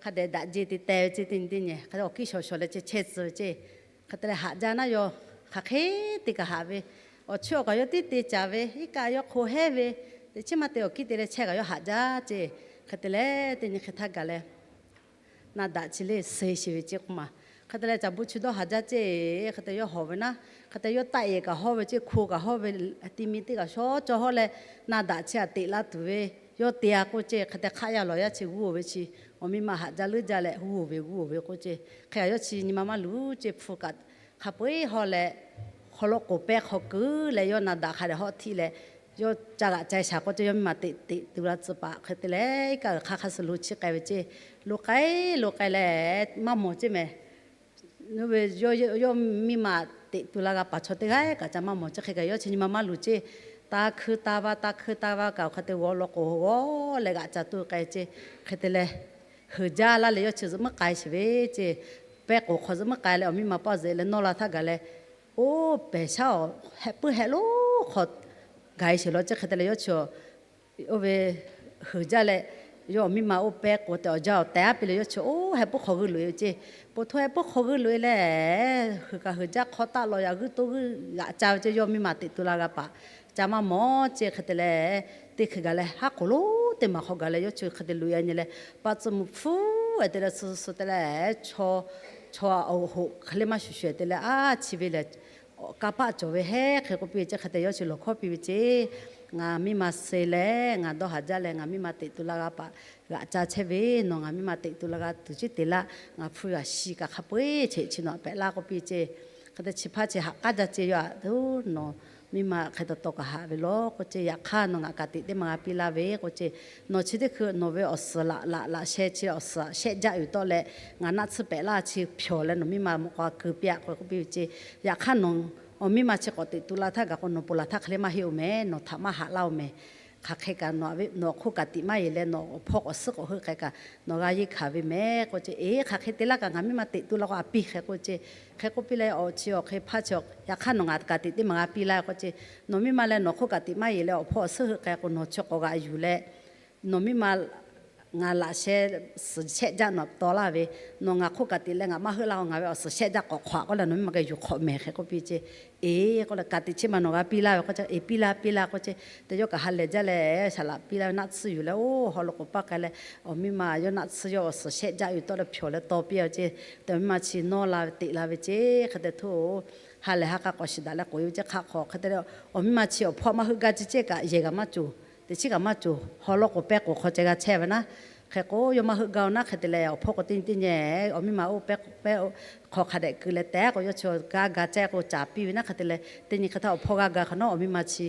hk'a dehꞈ daꞈ jeˇ te teh ve ceˇ. Teˇ nyi teˇ nyi hk'a awˬ kiˇ shawˍ shawˍ leh ceh chehˇ tcuh ve ceˇ. Hk'e te leh haꞈ jaˇ naˉ yawˇ hk'aˬ hk'e te kaꞈ haꞈ ve, awˬ chawˇ awˬ kaꞈ yawˇ tiˉ te caˍ ve, iˉ kaˆ yawˇ hk'o hehˉ ve, teꞈ chiˉ maˇ te awˬ kiˇ te leh chehˇ kaꞈ yawˇ haꞈ jaˇ ceˇ. Hk'e te leh teˇ nyi hk'e htaˇ gaˬ leh na daꞈ chi le suh sheˍ ve ceˇ k'oˆ ma. Hk'e te leh caˬ bon chi dawˇ haˍ jaˇ ceˇ. Hk'e te yawˇ hawˍ ve naˉ, hk'e te yawˇ taˆ yehˬ kaꞈ hawˇ ve ceˇ, hko kaꞈ hawˇ ve, ti mi teˇ kaꞈ shaw cawˇ hawˇ leh, na daꞈ chi aꞈ teꞈ la tuˬ ve yawˇ te a k'oˆ ceˇ. Hk'e te hk'aˆ yaˇ lawˬ yaˇ chi g'uˇ oˬ ve chi, awˬ miˇ ma haꞈ jaˇ leuˉ jaˇ leh g'uˇ oˬ ve g'uˇ oˬ ve k'oˆ ceˇ. Hk'e kaꞈ yawˇ chi nyi ma maˇ luˬ ceˇ, hpu kaꞈ hk'a peu eˬ hawˇ leh, haw loꞈ k'oˍ pehˇ hk'aw keu leh yawˇ na daꞈ hk'a dehꞈ hawˆ htiˆ leh, yawˇ ca g'aꞈ ca shaˍ k'oˆ ceˇ. Yawˇ miˇ ma teꞈ teꞈ tu la tcuh paˍ hk'e te leh, iˉ kaˆ g'uiˬ hk'aˇ hk'a suh lo chiˇ k'ai ve ceˇ. Lo k'ai lo k'ai leh maˇ mawˬ ceˇ mehˍ. Yawˇ miˇ ma teꞈ tu la g'a paˍ chaw teˇ g'aˇ kaꞈ ca maˇ mawˬ ceˇ. Hk'e kaꞈ yawˇ chi nyi ma maˇ luˬ ceˇ. Ta hkui ta va ta hkui ta va kaꞈ hk'e te g'aw law k'oˍ g'awˇ leh g'aꞈ ca tuˬ k'ai ceˇ. Hk'e te leh heuˬ jaˇ laˇ leh yawˇ chi zuhꞈ meuˉ k'ai sheˍ ve ceˇ. Pehˇ k'oˍ hk'aw zuhꞈ meuˉ k'ai leh awˬ miˇ ma paˇ zuhꞈ leh nawˇ la htaˇ gaˬ leh, oˇ pehˬ shaˉ hehˆ puiˉ hehˆ lonˉ hk'aw gaˬ e sheˍ law ceˇ. Hk'e te leh yawˇ chi oˇ ve heuˬ jaˇ leh, yawˇ awˬ miˇ ma oˇ pehˇ k'oˍ tehꞈ awˬ jaˇ awˬ tehꞈ aˉ piˇ leh yawˇ chi oˇ hehˆ puiˉ hk'aw g'uˇ loꞈ e ve ceˇ. Poˬ hto hehˆ puiˉ hk'aw g'uˇ loꞈ e leh, heuˬ kaꞈ heuˬ jaˇ hk'aw taˆ law yaꞈ g'uˇ toˇ g'uˇ g'aꞈ ca ve ceˇ. Yawˇ miˇ ma teꞈ tu la g'a paˍ ca maˇ mawˬ ceˇ. Hk'e te leh teˇ hkui gaˬ leh haˉ k'oˍ lonˉ teˇ maˬ hk'aw gaˬ leh yawˇ chi hk'e te loꞈ e nyi leh, paˆ tcuhˇ mvuh hpfuhˇ e te leh suh suh te leh, chaw chaw awˬ hoꞈ hk'e le maˇ shuˍ shuˍ e te leh, a, chi ve lehˬ kanˇ paˆ cawˬ ve hehˉ hk'e k'oˆ piˇ ve ceˇ. Hk'e te yawˇ chi lawˬ hkawˇ piˇ ve ceˇ. Ngaˬ miˇ ma suh leh ngaˬ dawˇ haˍ jaˇ leh ngaˬ miˇ ma teꞈ tu la g'a paˍ g'aꞈ ca chehˇ ve, nawˬ ngaˬ miˇ ma teꞈ tu la g'a tuˬ ciˉ te laˇ. Ngaˬ hpu g'aꞈ shi kaꞈ hk'a peu eˬ cheꞈ chi nawˬ htaꞈ pehꞈ laˇ k'oˆ piˇ ceˇ. Hk'e te chi hpaˇ chi haꞈ k'aˉ jaˇ ceˇ. Yawˇ aꞈ, nawˬ miˇ ma hk'e taw taw kaꞈ haꞈ ve lawˬ k'oˆ ceˇ. Yaꞈ hk'aˇ nawˬ ngaˬ ka tiꞈ teˇ ma g'a piˇ laˇ ve k'oˆ ceˇ. Nawˬ chi teˇ hkui nawˬ ve awˬ suhˍ laꞈ laꞈ laꞈ sheh chi awˬ suhˍ shehˆ jaˆ yuˬ tawˆ leh, ngaˬ naˆ tsuhˇ pehꞈ laˇ chi pyawˬ leh nawˬ miˇ ma mawꞈ k'aw keu piˇ a k'oˆ piˇ ve ceˇ. Yaꞈ hk'aˇ nawˬ awˬ miˇ ma chi k'awꞈ teꞈ tu la htaˇ gaˬ k'o, nawˬ ponˬ laˬ htaˇ hk'e le maˇ heˆ oˬ mehˍ. Nawˬ htaꞈ maˇ haꞈ laˇ oˬ mehˍ. Hk'aˬ hk'e kaꞈ nawˬ hk'oˆ ka tiꞈ maˇ yeˬ leh nawˬ awˬ hpawˇ k'awꞈ suhˉ k'awꞈ heuˆ k'ai kaꞈ nawˬ g'a yeˇ hkanˍ ve mehˍ k'oˆ ceˇ. Eˬ, hk'aˬ hk'e te laˇ kaꞈ ngaˬ miˇ ma teꞈ tu la k'o a piˇ hk'e k'oˆ ceˇ. Hk'e k'oˆ piˇ leh awˬ chi awˬ hk'e hpaˇ chi, yaꞈ hk'aˇ nawˬ ngaˬ ka tiꞈ teˇ ma g'a piˇ laˇ k'oˆ ceˇ. Nawˬ miˇ ma leh nawˬ hk'oˆ ka tiꞈ maˇ yeˬ leh awˬ hpawˇ awˬ suhˉ heuˆ k'ai k'o, nawˬ chi k'awꞈ g'aꞈ yuˬ leh, nawˬ miˇ ma ngaˬ laꞈ sheh suhˍ shehˆ jaˆ nawˬ taw laˇ ve, nawˬ ngaˬ hk'oˆ ka tiꞈ leh ngaˬ maˇ heuˆ laˇ k'o, ngaˬ ve awˬ suhˍ shehˆ jaˆ k'awꞈ hk'awꞈ k'oˆ leh nawˬ miˇ ma geh yuˬ hk'awꞈ mehˍ hk'e k'oˆ piˇ ceˇ. Eˬ k'oˆ leh ka tiꞈ chi ma nawˬ g'a piˇ laˇ ve k'oˆ ceˇ. Eˬ, piˇ laˇ, piˇ laˇ k'oˆ ceˇ. Te yawˇ kaꞈ ha lehˬ jaˇ leh saˍ laꞈ piˇ laˇ ve naˆ tsuhˇ yuˬ leh oˇ haw loꞈ k'oˍ paˇ k'ai leh, awˬ miˇ ma yawˇ naˆ tsuhˇ yawˇ awˬ suhˍ shehˆ jaˆ yuˬ tawˆ leh pyawˬ leh taw piˇ a ve ceˇ. Te awˬ miˇ ma chi nawˇ la ve teꞈ la ve ceˇ. Hk'e te hto ha lehˬ ha k'a k'awꞈ shiˍ daꞈ leh k'oꞈ e ve ceˇ hk'a hk'aw. Hk'e te leh awˬ miˇ ma chi awˬ hpawˇ maˇ heuˆ gaˇ ceˇ ceˇ kaꞈ yehˬ kaꞈ maˇ cawˬ, teꞈ chiˉ kaꞈ maˇ cawˬ, haw loꞈ k'oˍ pehˇ k'oˍ hk'aw ceh g'a chehˇ ve naˉ. Hk'e k'o yawˇ maˇ heuˆ gaˇ naˉ. Hk'e te leh awˬ hpawˇ k'o teˇ nyi teˇ nyi awˬ miˇ ma oˇ pehˇ k'oˍ pehˇ hk'aw hk'a dehꞈ keu leh tehꞈ k'o yawˇ chi g'aˇ ga ceh k'o caˍ piˇ ve naˉ. Hk'e te leh teˇ nyi hk'e htaˇ awˬ hpawˇ g'aˇ ga hk'awꞈ nawˉ awˬ miˇ ma chi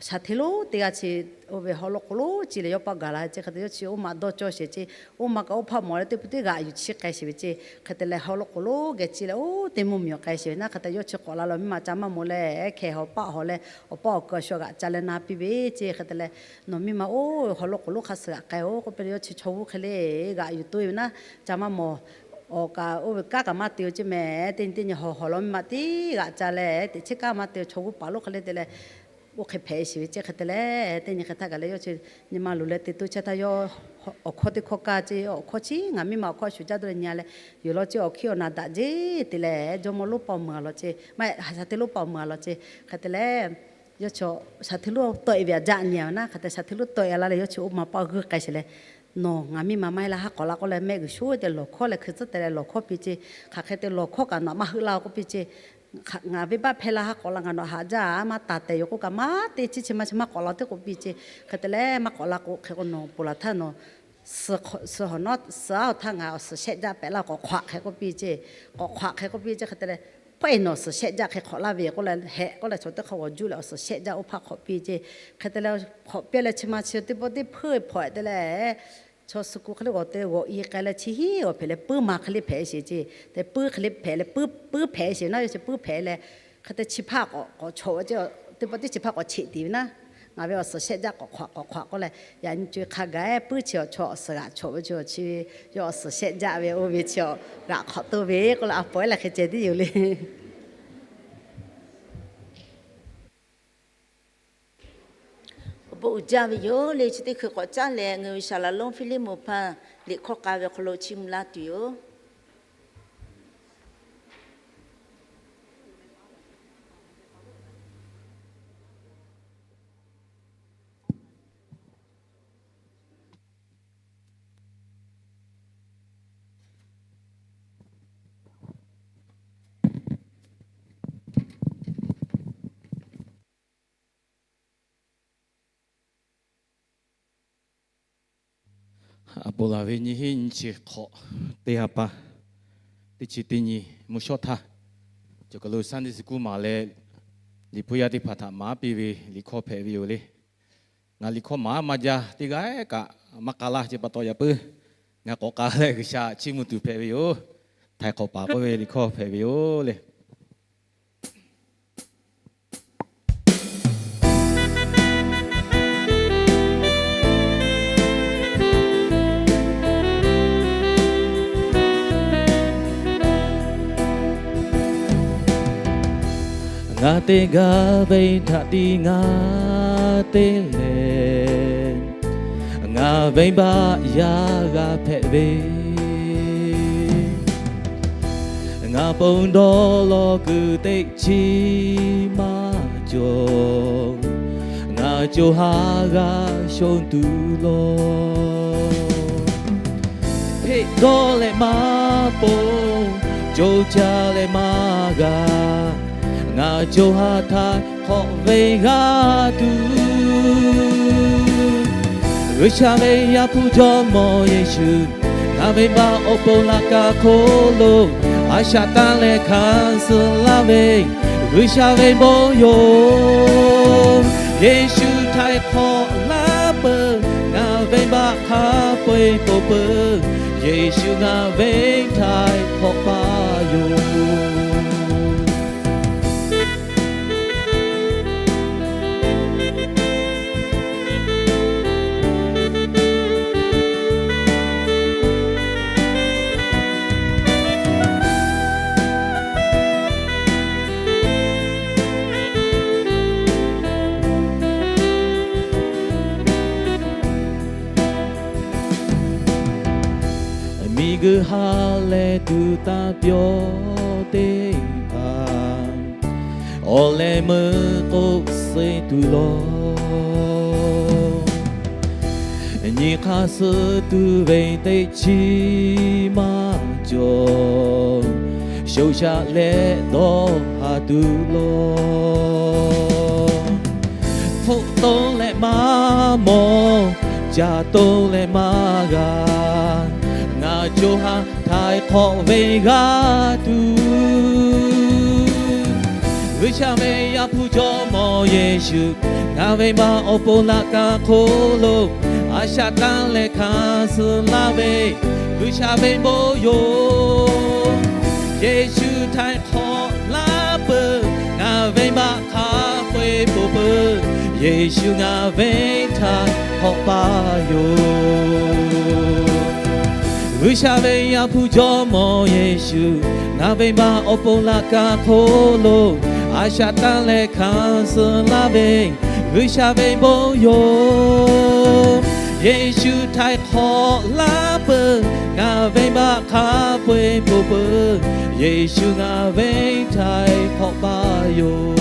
shaˍ hteˇ lonˉ teˇ g'aˇ chi oˇ ve haw loꞈ k'oˍ lonˉ ci leh yawˇ paˆ gaˬ la ceˇ. Hk'e te yawˇ chi oˇ ma dawˇ cawˇ sheˍ ceˇ. Oˇ ma kaꞈ oˇ hpaˆ mawˬ leh teˇ pui teˇ g'aꞈ yuˬ chiˇ k'ai sheˍ ve ceˇ. Hk'e te leh haw loꞈ k'oˍ lonˉ geh ci leh oˇ teˇ mvuhˇ miˬ awˬ k'ai sheˍ ve naˉ. Hk'e te yawˇ chi k'awꞈ la leh awˬ miˇ ma ca maˇ mawˬ leh hkeh haw paˆ haw leh awˬ paˆ awˬ keu awˬ shu g'aꞈ ca leh na piˇ ve ceˇ. Hk'e te leh nawˬ miˇ ma oˇ haw loꞈ k'oˍ lonˉ hk'a suh g'aꞈ k'ai oˬ k'oˆ piˇ leh yawˇ chi chaw g'uˇ hk'e le g'aꞈ yuˬ toˇ ve naˉ. Ca maˇ mawˬ, awˬ kaꞈ oˇ ve kanˉ kaꞈ maˇ te oˬ ceˇ mehˍ. Teˇ nyi teˇ nyi haw haw leh awˬ miˇ ma tiˉ g'aꞈ ca leh teꞈ chiˉ kanˉ maˇ te oˬ chaw g'uˇ paˍ lonˉ hk'e le te leh oˇ hk'e hpehꞈ sheˍ ve ceˇ. Hk'e te leh teˇ nyi hk'e htaˇ gaˬ leh yawˇ chi nyi ma luˬ leh te toˇ chehˇ htaˇ yawˇ awˬ hkawˇ teˇ hkawˇ kaˇ ceˇ. Awˬ hkawˇ chi ngaˬ miˇ ma awˬ hkawˇ shuˍ caˇ tuˬ leh nyi a leh, yoˬ law ceˇ awˬ hkiˉ awˬ na daꞈ jeˇ te leh jawˇ mawˇ lonˉ paˆ awˬ meuˬ a law ceˇ, maˇ heˆ, shaˍ hteˇ lonˉ paˆ awˬ meuˬ a law ceˇ. Hk'e te leh yawˇ chi shaˍ hteˇ lonˉ tawˆ e ve a jaˆ nyi a ve naˉ. Hk'e te shaˍ hteˇ lonˉ tawˆ e la leh yawˇ chi oˇ ma paˆ g'uiˇ k'ai sheˍ leh, nawˬ ngaˬ miˇ ma maˇ heˆ laˇ haˉ k'awꞈ la k'oˆ leh mehˆ g'uiˬ sho te lawˬ hkawˇ leh hkui tcuhˉ te leh lawˬ hkawˇ piˇ ceˇ. Hk'aˬ hk'e te lawˬ hkawˇ kaꞈ nawˬ maˇ heuˆ laˇ k'oˆ piˇ ceˇ. Ngaˬ venˇ baˆ hpehˇ laˇ haˉ k'awꞈ la ngaˬ nawˬ haꞈ jaˇ maˇ taˍ tehꞈ yoˬ k'oˆ kaꞈ maˇ te, chi chi ma chi maˇ k'awꞈ la teˇ k'oˆ piˇ ceˇ. Hk'e te leh maˇ k'awꞈ la k'o hk'e k'o nawˬ ponˬ laˬ htaˇ nawˬ suh hk'awꞈ suh hawˬ nawˉ suh aˉ hawˬ htaˇ ngaˬ awˬ suhˍ shehˆ jaˆ pehꞈ laˇ k'awꞈ hk'awꞈ hk'e k'oˆ piˇ ceˇ. K'awꞈ hk'awꞈ hk'e k'oˆ piˇ ceˇ. Hk'e te leh pawehˇ nawˬ suhˍ shehˆ jaˆ hk'e hk'awꞈ laˇ ve k'oˆ leh hehꞈ k'oˆ leh chaw teˇ hk'aw g'awˬ juˇ leh awˬ suhˍ shehˆ jaˇ oˇ hpaˇ hk'awꞈ piˇ ceˇ. Hk'e te leh hk'awꞈ piˇ leh chi ma chi teˇ pawˆ teˇ hpeuˇ hpawꞈ te leh chaw suh ku hk'e le g'awˬ te g'awˬ i k'ai leh chi hiˉ g'awˬ hpehꞈ leh puiˉ ma hk'e le hpehꞈ sheˍ ceˇ. Te puiˉ hk'e le hpehꞈ leh puiˉ puiˉ hpehꞈ sheˍ naˉ. Yawˇ chi puiˉ hpehꞈ leh hk'e te chi hpaˇ k'awꞈ k'awꞈ chawꞈ ve ceˇ. Teˇ pawˆ teˇ chi hpaˇ k'awꞈ cheꞈ tiˍ ve naˉ. Ngaˬ ve awˬ suhˍ shehˆ jaˆ k'awꞈ hk'awꞈ k'awꞈ hk'awꞈ k'oˆ leh yaꞈ nyi co e hk'a gaˬ puiˉ chi awˬ chaw awˬ suhˍ g'aꞈ chawꞈ ve chi chi ve yawˇ awˬ suhˍ shehˆ jaˆ ve oˇ ve chi g'aꞈ hk'awꞈ toˇ ve k'oˆ leh a pawehˇ leh hk'e ceh tiˉ yoˬ le. Awˬ bon uiˍ jaˇ ve yoˬ le. Chi teˇ hkui k'awꞈ caˉ leh ngaˬ hui shaˍ laꞈ lonˉ Hpiˇliˇmonˍ hpaˇ Liꞈ hkawˇ k'a ve awˬ hk'aw lo chiˇ mvuh laˇ tuˬ yoˬ. A ponˬ laˬ ve nyiˇ hinˉ nyiˇ chi hk'awꞈ teˇ ha pa, teˇ chi teˇ nyi mvuhˇ shawˉ htaˇ, cawˬ kaˬ lo Sunday school maˍ leh, liꞈ hpu yaˇ teˇ hpaˍ htaꞈ maˍ piˇ ve liꞈ hkawˇ hpehꞈ ve yoˬ le. Ngaˬ liꞈ hkawˇ maˍ maˇ jaˇ, teˇ g'aˇ kaꞈ maˇ k'a laˇ, chi pa taw yaꞈ puiˉ ngaˬ k'awꞈ k'a leh G'uiˬsha chiˇ mvuh tuˬ hpehꞈ ve yoˬ. Htaiˍ hk'awꞈ paˍ k'oˆ ve liꞈ hkawˇ hpehꞈ ve yoˬ le. Ngaˬ teˇ g'aˇ venˇ htaꞈ tiˉ ngaˬ te lehˬ, ngaˬ venˇbaˆ yaˇ g'a hpehꞈ ve. Ngaˬ ponˬ dawˇ law kuiˬ teˇ chiˉ maˇ cawˬ, ngaˬ co ha g'a shonˇ tuˬ lawˬ. Hteꞈ dawˇ leh maˇ ponˬ, co caˇ leh maˇ g'a, ngaˬ co ha htaiˍ hk'awꞈ venˇ g'a tuˬ, G'uiˬsha ve Yaˇ hpu Jawˇmawˇ Yeˍsuˆ, ngaˬ venˇbaˆ awˬ pon laꞈ ka hk'oˆ lo a shaꞈ tanˇ leh hkanˍ suh laˇ ve G'uiˬsha ve bon yoˬ. Yeˍsuˆ htaiˍ hk'awꞈ laˇ peuˬ, ngaˬ venˇbaˆ hk'a peu-eˬ ponˬ peuˬ. Yeˍsuˆ ngaˬ venˇ htaiˍ hk'awꞈ paˇ yoˬ. Miˬguiˬ ha lehˬ tuˬ taˇ pyawˇ teˇ hpaˍ, awˬ leh meuˇ k'oˆ suh tuˬ lawˬ. Nyi hk'aˇ suh tuˬ ve teˇ chiˉ maˇ cawˬ, shoꞈ shaꞈ leh dawˇ haˍ tuˬ lawˬ. Hpfuhˆ toˇ leh maˇ mawˬ, caˇ toˇ leh maˇ g'a, ngaˬ co ha htaiˍ hk'awꞈ venˇ g'a tuˬ, G'uiˬsha ve Yaˇ hpu Jawˇmawˇ Yeˍsuˆ, ngaˬ venˇbaˆ awˬ pon laꞈ ka hk'oˆ lo a shaꞈ tanˇ leh hkanˍ suh laˇ ve G'uiˬsha ve bon yoˬ. Yeˍsuˆ htaiˍ hk'awꞈ laˇ peuˬ, ngaˬ venˇbaˆ hk'a peu-eˬ ponˬ peuˬ. Yeˍsuˆ ngaˬ venˇ htaiˍ hk'awꞈ paˇ yoˬ. G'uiˬsha ve Yaˇ hpu Jawˇmawˇ Yeˍsuˆ, ngaˬ venˇbaˆ awˬ pon laꞈ ka hk'oˆ lo a shaꞈ tanˇ leh hkanˍ suh laˇ ve G'uiˬsha ve bon yoˬ. Yeˍsuˆ htaiˍ hk'awꞈ laˇ peuˬ, ngaˬ venˇbaˆ hk'a peu-eˬ ponˬ peuˬ. Yeˍsuˆ ngaˬ venˇ htaiˍ hk'awꞈ paˇ yoˬ.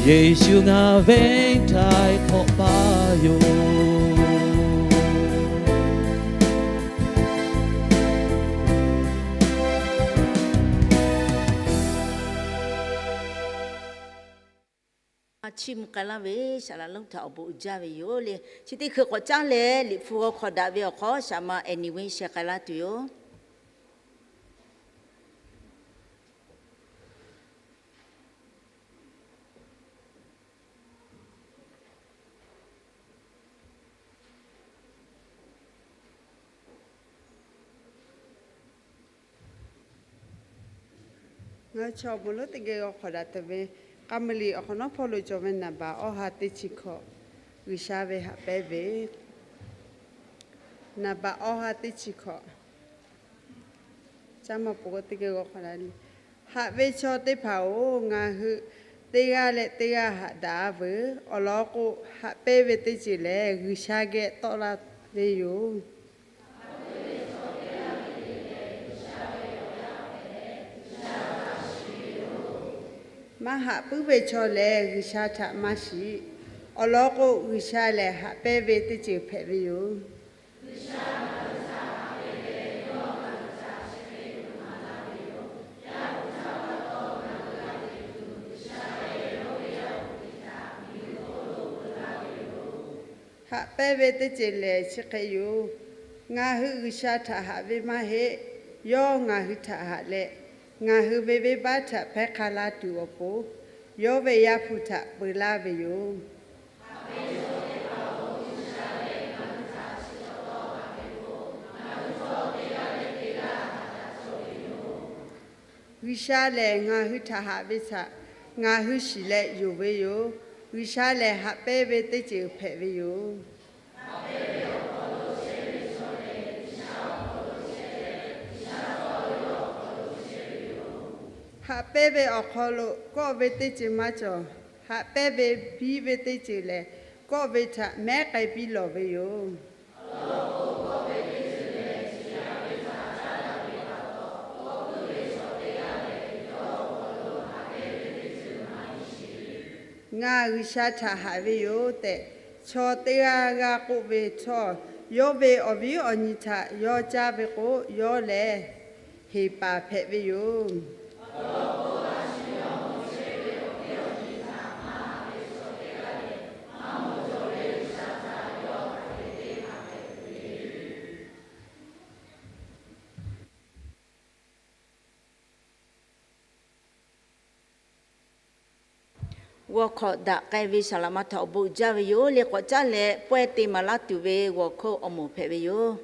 Yeˍsuˆ ngaˬ venˇ htaiˍ hk'awꞈ paˇ yoˬ. Chiˇ mvuh k'ai laˇ ve saˍ laꞈ lonˉ htaꞈ awˬ bon uiˍ jaˇ ve yoˬ le. Chi teˇ hkui k'awꞈ caˉ leh Liꞈ hpu g'aw hk'aw daꞈ ve awˬ hk'aw, saˍ ma Annie Win sheh k'ai laˇ tuˬ yoˬ. Ngaˬ hui chaw awˬ moˍ lonˉ teˇ geh g'aw hk'awꞈ daꞈ tuˬ ve, k'a maˍ liꞈ awˬ hk'awꞈ nawˉ hpawˇ lo cawˬ ve naˍ baꞈ awˇ ha teˇ chi hkawꞈ, G'uiˬsha ve haꞈ pehnˇ ve, naˍ baꞈ awˇ ha teˇ chi hkawꞈ, caˇ ma peuˬ teˇ geh g'aw hk'awꞈ daꞈ. Haꞈ ve chaw teˇ hpaˍ-oˬ, ngaˬ hui teˇ g'aˇ leh teˇ g'aˇ haꞈ daꞈ-a veuˬ. Awˬ lawn k'o, haꞈ pehnˇ ve teˇ ceuˬ lehˬ, G'uiˬsha geh tawˆ la ve yoˬ. Maˇ haꞈ puiˉ ve chaw lehˬ, G'uiˬsha htaꞈ maˇ shiˍ. Awˬ lawn k'o, G'uiˬsha lehˬ haꞈ pehnˇ ve teˇ ceuˬ hpehꞈ ve yoˬ. Haꞈ pehnˇ ve teˇ ceuˬ lehˬ chi hk'e yoˬ. Ngaˬ hui G'uiˬsha htaꞈ haꞈ ve maˇ heˆ. Yawˇ ngaˬ hui htaꞈ haꞈ leh, ngaˬ hui ve venˇbaˆ htaꞈ hpehˇ hk'a la tuˬ awˬ pon, yawˇ ve Yaˇ hpu htaꞈ peu laˇ ve yoˬ. G'uiˬsha lehˬ ngaˬ hui htaꞈ haꞈ ve htaꞈ ngaˬ hui shiˍ leh yonˍ ve yoˬ. G'uiˬsha lehˬ haꞈ pehnˇ ve teˇ ceuˬ hpehꞈ ve yoˬ. Haꞈ pehnˇ ve awˬ hk'aw lo kawˆ ve teˇ ceuˬ maˇ cawˬ. Haꞈ pehnˇ ve biˇ ve teˇ ceuˬ lehˬ, kawˆ ve htaꞈ mehˉ k'ai piˇ lawˬ ve yoˬ. Ngaˬ G'uiˬsha htaꞈ haꞈ ve yoˬ tehꞈ, chaw teˇ g'aˇ g'aˇ k'oˆ ve htawˇ, yawˇ ve awˬ viˉ awˬ nyi htaꞈ yawˇ caˇ ve k'o, yawˇ lehˬ heˍ paˍ hpehꞈ ve yoˬ. G'awˬ hkawꞈ daꞈ k'ai ve saˍ laꞈ ma htaꞈ awˬ bon jaˇ ve yoˬ. Liꞈ k'awꞈ caˉ leh pawehˇ te maˍ laˇ tuˬ ve g'awˬ hkawˇ awˬ moˍ hpehꞈ ve yoˬ.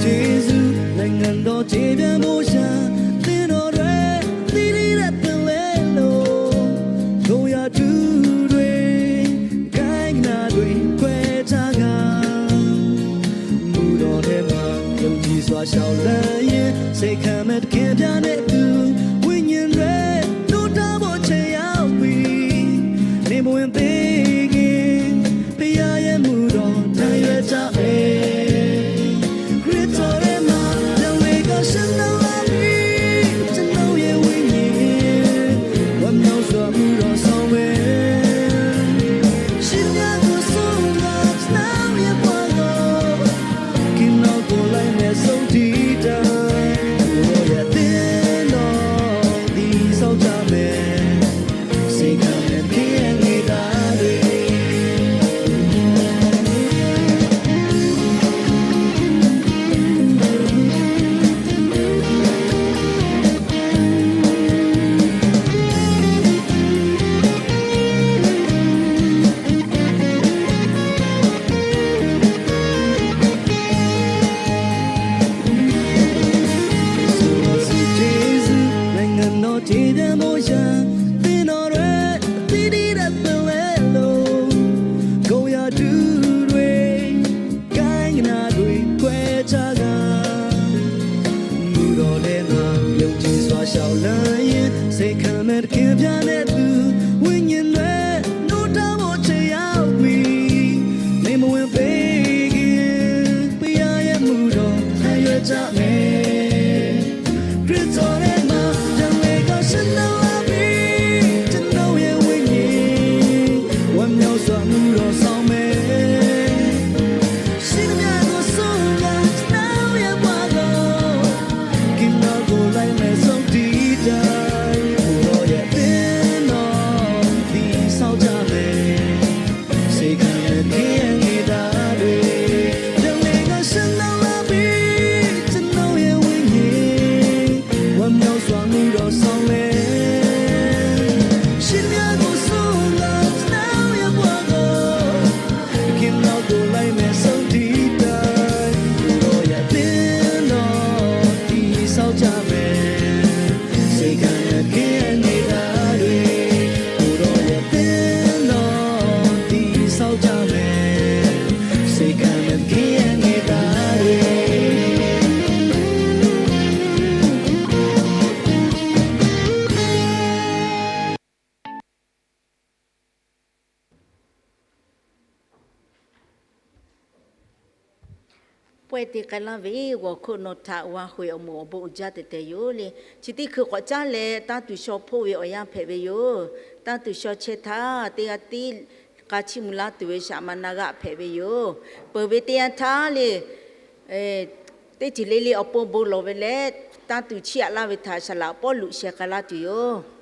Jeˍsuˆ နိုင်ငံတော် ခြေပြန်ဖို့ရာ သင်တော်တွေ သီရိလတ်ပင်လယ်လို ထိုရာထူးတွင် ကိုင်းကနၣ်တွင် ခွဲခြားကာ မုၢ်တော်ထဲမှာ ယုံကြည်စွာ လျှောက်လှမ်းရင် စိတ်ခံမဲ့ တကယ်ပြန်တဲ့သူ ဝိညာဉ်တွေ တို့းထဖို့ ချိန်ရောက်ပြီ။ နေမဝင်သေးခင် ဘုရားရဲ့ မုၢ်တော် ထမ်းရွက်ကြမယ်။ ခရစ်တော်ထဲမှာ ပြန်လေက ရှင်သန်လာပြီ။ ကျွန်ုပ်ရဲ့ ဝိညာဉ် ဝမ်းမြောက်စွာ မုၢ်တော်ဆောင်မယ်။ ရှိသမျှကို စွန့်ခွာ ကျွန်ုပ်ရဲ့ ဘဝကို ခင်တော်ကို လိုက်မယ် ဆုံးထိတိုင်။ ကိုယ် Pawehˇ te k'ai laˇ ve g'awˬ hk'oˆ nawˬ htaꞈ วันครู awˬ moˍ awˬ bon uiˍ jaˇ tehꞈ tehꞈ yoˬ le. Chi teˇ hkui k'awꞈ caˉ leh, tanˇ tuˬ shaw hpoˆ ve awˬ yanˇ hpehꞈ ve yoˬ. Tanˇ tuˬ shaw chehˇ htaˇ, teˇ g'aˇ tiˉ k'a chiˇ mvuh laˇ tuˬ ve shaꞈ ma na g'aˆ hpehꞈ ve yoˬ. Peuˬ ve teˇ yanˇ htaˇ le, teˇ ceuˬ le le awˬ pon bon lawˬ ve leh, tanˇ tuˬ chiˇ aꞈ laˇ ve htaꞈ saˍ laꞈ Pawˇluꞈ sheh k'ai laˇ tuˬ yoˬ.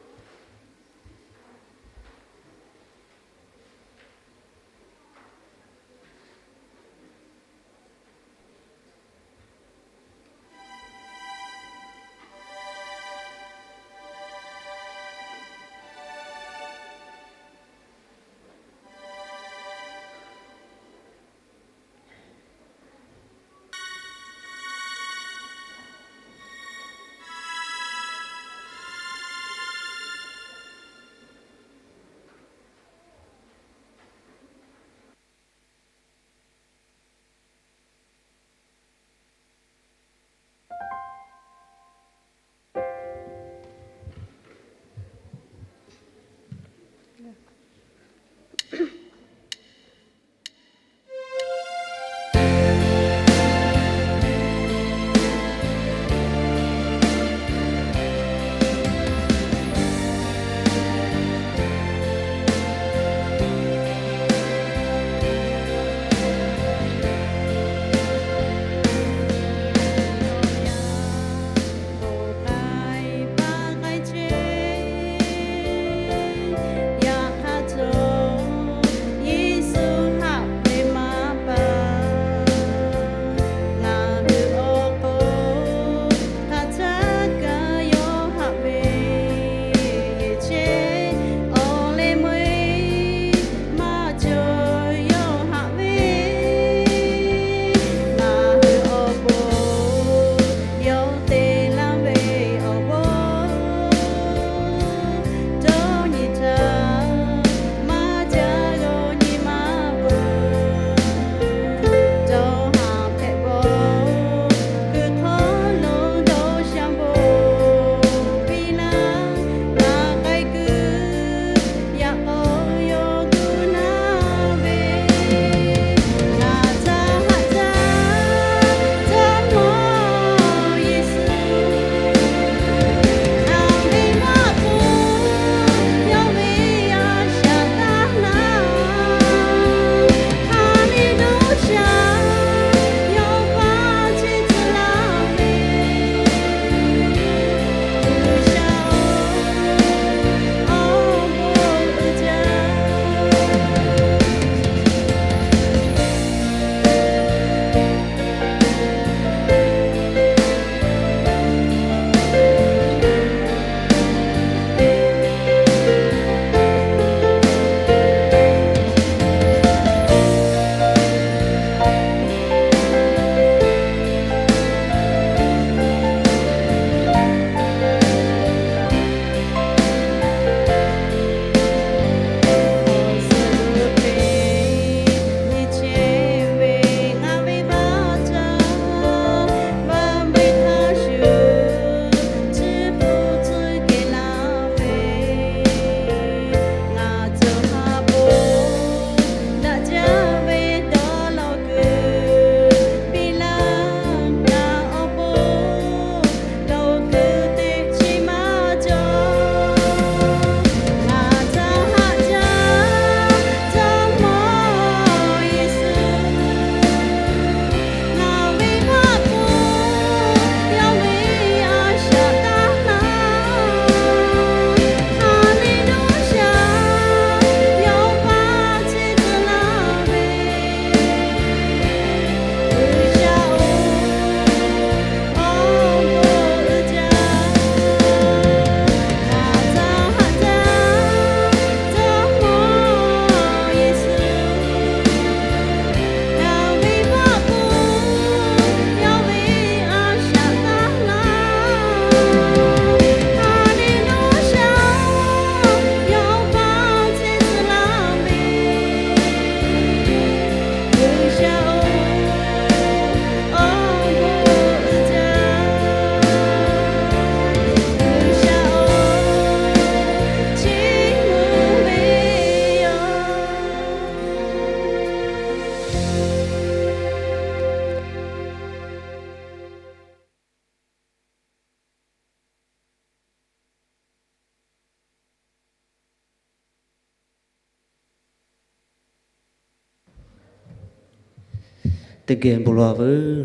Teˇ geh bon lawˬ veuˬ.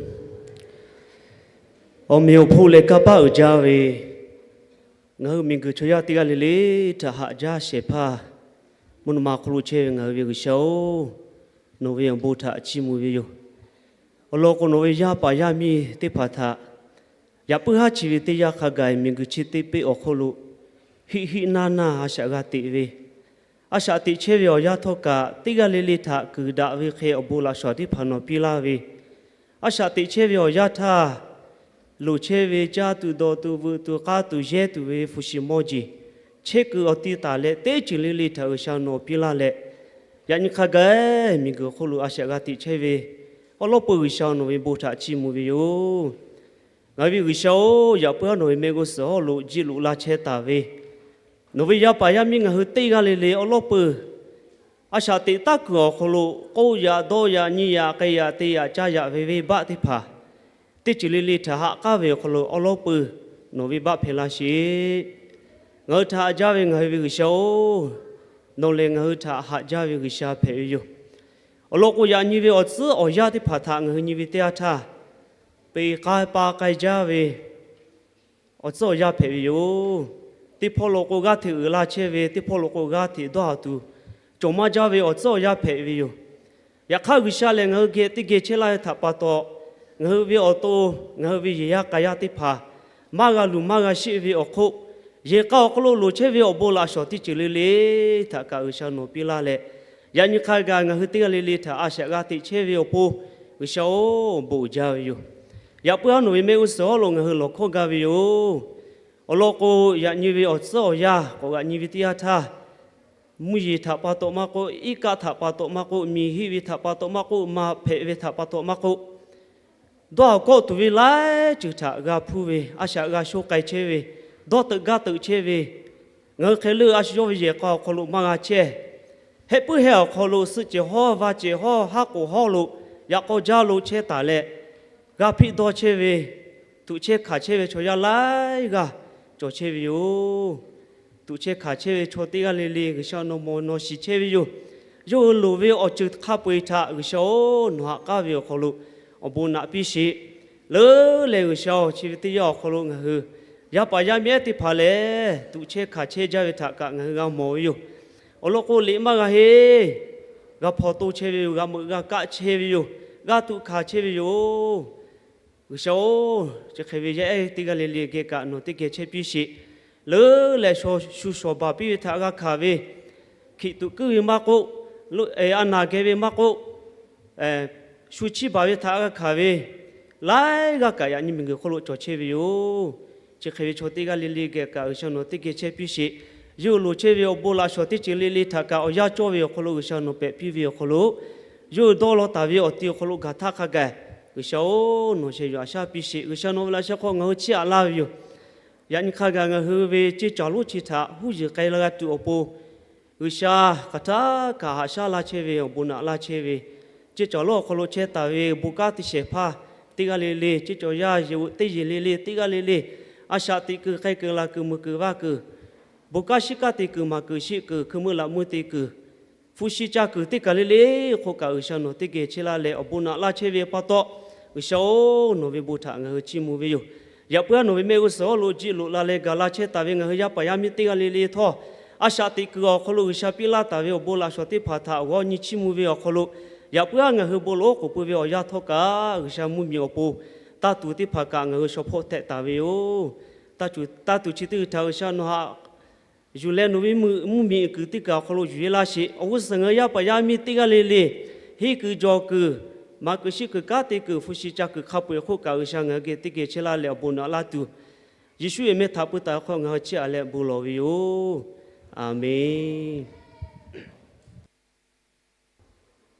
Awˬ meꞈ awˬ hponˇ leh kanˇ paˆ uiˍ jaˇ ve, ngaˬ hui miˬguiˬ chaw yaˇ teˇ g'aˇ le le htaꞈ haꞈ jaˇ shehˍ hpaˇ mvuhˇ naw ma hk'oˆ lo chehˇ ve ngaˬ hui ve G'uiˬsha-oˬ, nawˬ ve awˬ bon htaꞈ chiˇ mvuh ve yoˬ. Awˬ lawn k'o, nawˬ ve yaˇ paˍ yaˇ miˇ teˇ hpaˍ htaꞈ yaꞈ puiˉ haˉ chi ve teˇ yanˇ hk'a gaˬ miˬguiˬ chi teˇ peˆ awˬ hk'oˆ lo hiˆ hiˆ naˇ naˇ a shaꞈ g'a teꞈ ve, a shaꞈ teꞈ chehˇ ve awˬ yanˇ htawˇ kaꞈ, teˇ g'aˇ le le htaꞈ kuiˬ daꞈ ve hk'e awˬ bon laꞈ shawnˍ teˇ hpaˍ nawˬ piˇ laˇ ve, a shaꞈ teꞈ chehˇ ve awˬ yanˇ htaˇ, loˍ chehˇ ve caˇ tuˬ dawˬ tuˬ veuꞈ tuˬ k'aˇ tuˬ yehˇ tuˬ ve hpu shi mawˇ jeˬ chehˇ kuiˬ awˬ ti taˍ leh, teˇ ceuˬ le le htaꞈ G'uiˬsha nawˬ piˇ laˇ leh, yaꞈ nyi hk'a gaˬ miˬguiˬ hk'oˆ lo a shaꞈ g'a teꞈ chehˇ ve awˉ lawˉ peuˬ G'uiˬsha nawˬ ve bon htaꞈ chiˇ mvuh ve yoˬ. Ngaˬ hui ve G'uiˬsha-oˬ, yaꞈ puiˉ haˉ nawˬ ve mehˆ g'uˇ suhˍ hawˉ lo jiˆ loꞈ la chehˇ taˍ ve, nawˬ ve yaˇ paˍ yaˇ miˇ ngaˬ hui teˇ g'aˇ le le awˉ lawˉ peuˬ a shaꞈ teꞈ taˉ kuiˬ awˬ hk'aw lo k'oˆ yaꞈ dawˇ yaꞈ nyi yaꞈ k'ai yaꞈ te yaꞈ caˇ yaꞈ ve venˇbaˆ teˇ hpaˍ, teˇ ceuˬ le le htaꞈ haꞈ k'aˉ ve awˬ hk'aw lo awˉ lawˉ peuˬ nawˬ venˇbaˆ hpehꞈ laˇ sheˍ. Ngaˬ hui htaꞈ haꞈ jaˇ ve ngaˬ hui ve G'uiˬsha-oˬ, nawˬ lehˬ ngaˬ hui htaꞈ haꞈ jaˇ ve G'uiˬsha hpehꞈ ve yoˬ. Awˬ lawn k'o, yaꞈ nyi ve awˬ tcuhˉ awˬ yanˇ teˇ hpaˍ htaꞈ ngaˬ hui nyi ve teˇ yanˇ htaˇ, peꞈ k'ai pa k'ai jaˇ ve awˬ tcuhˉ awˬ yanˇ hpehꞈ ve yoˬ. Teˇ hpawˇ lo k'o g'aˇ hteꞈ uiˍ la chehˇ ve, teˇ hpawˇ lo k'o g'aˇ hteꞈ dawˇ haˍ tuˬ cawˬ maˇ jaˇ ve awˬ tcuhˉ awˬ yanˇ hpehꞈ ve yoˬ. Yaꞈ hk'aˇ, G'uiˬsha lehˬ ngaˬ hui geh teˇ geh chehˇ laˇ ve htaꞈ pa taw, ngaˬ hui ve awˬ to, ngaˬ hui ve yehˬ yaˇ k'a yaˇ teˇ hpaˍ maˇ g'a luˬ maˇ g'a sheˆ ve awˬ hk'oˆ, yehˬ k'a awˬ hk'aw lo loˍ chehˇ ve awˬ bon laꞈ shawnˍ teˇ ceuˬ le le htaꞈ kaꞈ G'uiˬsha nawˬ piˇ laˇ leh, yaꞈ nyi hk'a gaˬ ngaˬ hui teˇ g'aˇ le le htaꞈ a shaꞈ g'a teꞈ chehˇ ve awˬ pon, G'uiˬsha-oˬ, bon uiˍ jaˇ ve yoˬ. Yaꞈ puiˉ haˉ nawˬ ve mehˆ g'uˇ suhˍ hawˉ lo ngaˬ hui lawˬ hkawˇ ga ve yoˬ. Awˬ lawn k'o, yaꞈ nyi ve awˬ tcuhˉ awˬ yanˇ k'awꞈ g'aꞈ nyi ve teˇ yanˇ htaˇ, mvuhˇ yeˬ htaꞈ pa taw maˇ k'oˆ, iˉ kaˆ htaꞈ pa taw maˇ k'oˆ, miˬ hiˆ ve htaꞈ pa taw maˇ k'oˆ, maꞈ hpehꞈ ve htaꞈ pa taw maˇ k'oˆ, dawˇ haˍ kawˆ tuˬ ve laiˉ ceuˬ htaꞈ g'a hpuˇ ve, a shaꞈ g'a sho k'ai chehˇ ve, dawˇ teuꞈ gaˇ teuꞈ chehˇ ve, ngaˬ hui hk'e leuˆ a shu yawˇ ve yehˬ k'a awˬ hk'aw lo maˇ g'a chehˇ. Heh puiˉ heh awˬ hk'aw lo suhˆ cehˬ hawˉ, va cehˬ hawˉ, haˉ k'oˍ hawˉ lo, yaꞈ k'aw jaˇ lo chehˇ taˍ leh, g'a hpiˆ dawˇ chehˇ ve, tuꞈ chehˇ hkanˍ chehˇ ve chaw yaˇ laiˉ g'aˇ cawˬ chehˇ ve yoˬ. Tuꞈ chehˇ hkanˍ chehˇ ve chaw teˇ g'aˇ le le G'uiˬsha nawˬ mawˬ nawˬ shiˍ chehˇ ve yoˬ. Yawˇ hui loˍ ve awˬ ceuˬ hk'a peu-eˬ htaꞈ G'uiˬsha-oˬ, nawˬ haꞈ k'aˉ ve awˬ hk'aw lo awˬ bon naꞈ piˇ sheˍ. Leuˉ leh G'uiˬsha-oˬ, chi ve teˇ yanˇ awˬ hk'aw lo ngaˬ hui yaˇ paˍ yaˇ miˇ ehˉ teˇ hpaˍ lehˬ, tuꞈ chehˇ hkanˍ chehˇ jaˇ ve htaꞈ kaꞈ ngaˬ hui g'a mawˬ ve yoˬ. Awˬ lawn k'o, liꞈ maˇ g'a henˇ, g'a hpaw toˇ chehˇ ve yoˬ, g'a meuꞈ g'a kaˆ chehˇ ve yoˬ, g'a tuꞈ hkanˍ chehˇ ve yoˬ. G'uiˬsha-oˬ, chi hk'e ve yaˇ ehˉ teˇ g'aˇ le le geh kaꞈ nawˬ teˇ geh chehˇ piˇ sheˍ. Leuˉ leh shu shawˍ baˬ piˇ ve htaꞈ g'a hkanˍ ve, hkiꞈ tuꞈ kuiˉ ve maˇ k'oˆ, a naˬ geh ve maˇ k'oˆ, shu chiˇ baˬ ve htaꞈ g'a hkanˍ ve, laiˉ g'aˇ kaꞈ yaꞈ nyi miˬguiˬ hk'oˆ lo cawˬ chehˇ ve yoˬ. Chi hk'e ve chaw teˇ g'aˇ le le geh kaꞈ G'uiˬsha nawˬ teˇ geh chehˇ piˇ sheˍ. Yawˇ hui loˍ chehˇ ve awˬ bon laꞈ shawnˍ teˇ ceuˬ le le htaꞈ kaꞈ awˬ yanˇ cawˇ ve awˬ hk'aw lo G'uiˬsha nawˬ pehꞈ piˇ ve awˬ hk'aw lo, yawˇ hui dawˇ law taˍ ve awˬ ti awˬ hk'aw lo gaˬ htaˇ hk'a gaˬ, G'uiˬsha-oˬ, nawˬ sheh yuˬ a shaˉ piˇ sheˍ. G'uiˬsha nawˬ ve laꞈ sheh hk'aw ngaˬ hui chiˇ aꞈ laˇ ve yoˬ. Yaꞈ nyi hk'a gaˬ ngaˬ hui ve ceˇ caˬ lonˉ chi htaꞈ huˉ yeˬ k'ai la g'a tuˬ awˬ pon, G'uiˬsha hk'aˬ htaˇ kaꞈ haꞈ shaˉ laˇ chehˇ ve awˬ bon naꞈ laˇ chehˇ ve, ceˇ caˬ lonˉ awˬ hk'aw lo chehˇ taˍ ve bon kanˉ te shehˍ hpaˇ teˇ g'aˇ le le, ceˇ caˬ yaˇ yehˬ teˇ yehˬ le le teˇ g'aˇ le le, a shaꞈ teꞈ kuiˬ k'ai kuiˬ laˬ kuiˬ meuꞈ kuiˬ vaˇ kuiˬ, bon kanˉ shiˉ kanˉ te kuiˬ maˍ kuiˬ shiˆ kuiˬ hkui meuˇ laꞈ meuˇ te kuiˬ, hpu shi ca kuiˬ teˇ kaˬ le le hk'oˆ kaꞈ G'uiˬsha nawˬ teˇ geh chehˇ laˇ leh awˬ bon naꞈ laˇ chehˇ ve pa taw, G'uiˬsha-oˬ, nawˬ ve bon htaꞈ ngaˬ hui chiˇ mvuh ve yoˬ. Yaꞈ puiˉ haˉ nawˬ ve mehˆ g'uˇ suhˍ hawˉ lo jiˆ loꞈ la leh gaˬ la chehˇ taˍ ve ngaˬ hui yaˇ paˍ yaˇ miˇ teˇ g'aˇ le le htawˇ, a shaꞈ teꞈ kuiˬ awˬ hk'aw lo G'uiˬsha piˇ laˇ taˍ ve awˬ bon laꞈ shawnˍ teˇ hpaˍ htaꞈ g'awˇ nyi chiˇ mvuh ve awˬ hk'aw lo, yaꞈ puiˉ haˉ ngaˬ hui bon lawˬ oˉ k'oˍ pui ve awˬ yanˇ htawˇ kaꞈ G'uiˬsha mvuhˇmiˬ awˬ pon taˇ tuˬ teˇ hpaˍ kaꞈ ngaˬ hui shaw hpawˆ htehꞈ taˍ ve yoˬ. Taˇ tuˬ chi teˇ hpaˍ G'uiˬsha nawˬ haꞈ yuˬ leh nawˬ ve mvuhˇmiˬ kuiˬ teˇ kaˬ awˬ hk'aw lo yuˬ yehˇ laˇ sheˍ. Awˬ g'uˇ suhˍ ngaˬ hui yaˇ paˍ yaˇ miˇ teˇ g'aˇ le le, henˇ kuiˬ jawˬ kuiˬ, maˍ kuiˬ shiˆ kuiˬ kanˉ te kuiˬ hpu shi ca kuiˬ hk'a peu-eˬ hk'oˆ kaꞈ G'uiˬsha ngaˬ hui geh teˇ geh chehˇ laˇ leh awˬ bon naꞈ laˇ tuˬ, Yeˍsuˆ ve mehˆ htaꞈ pui taˍ ve hk'aw ngaˬ hui chiˇ aꞈ leh bon lawˬ ve yoˬ. Aˍmenˍ.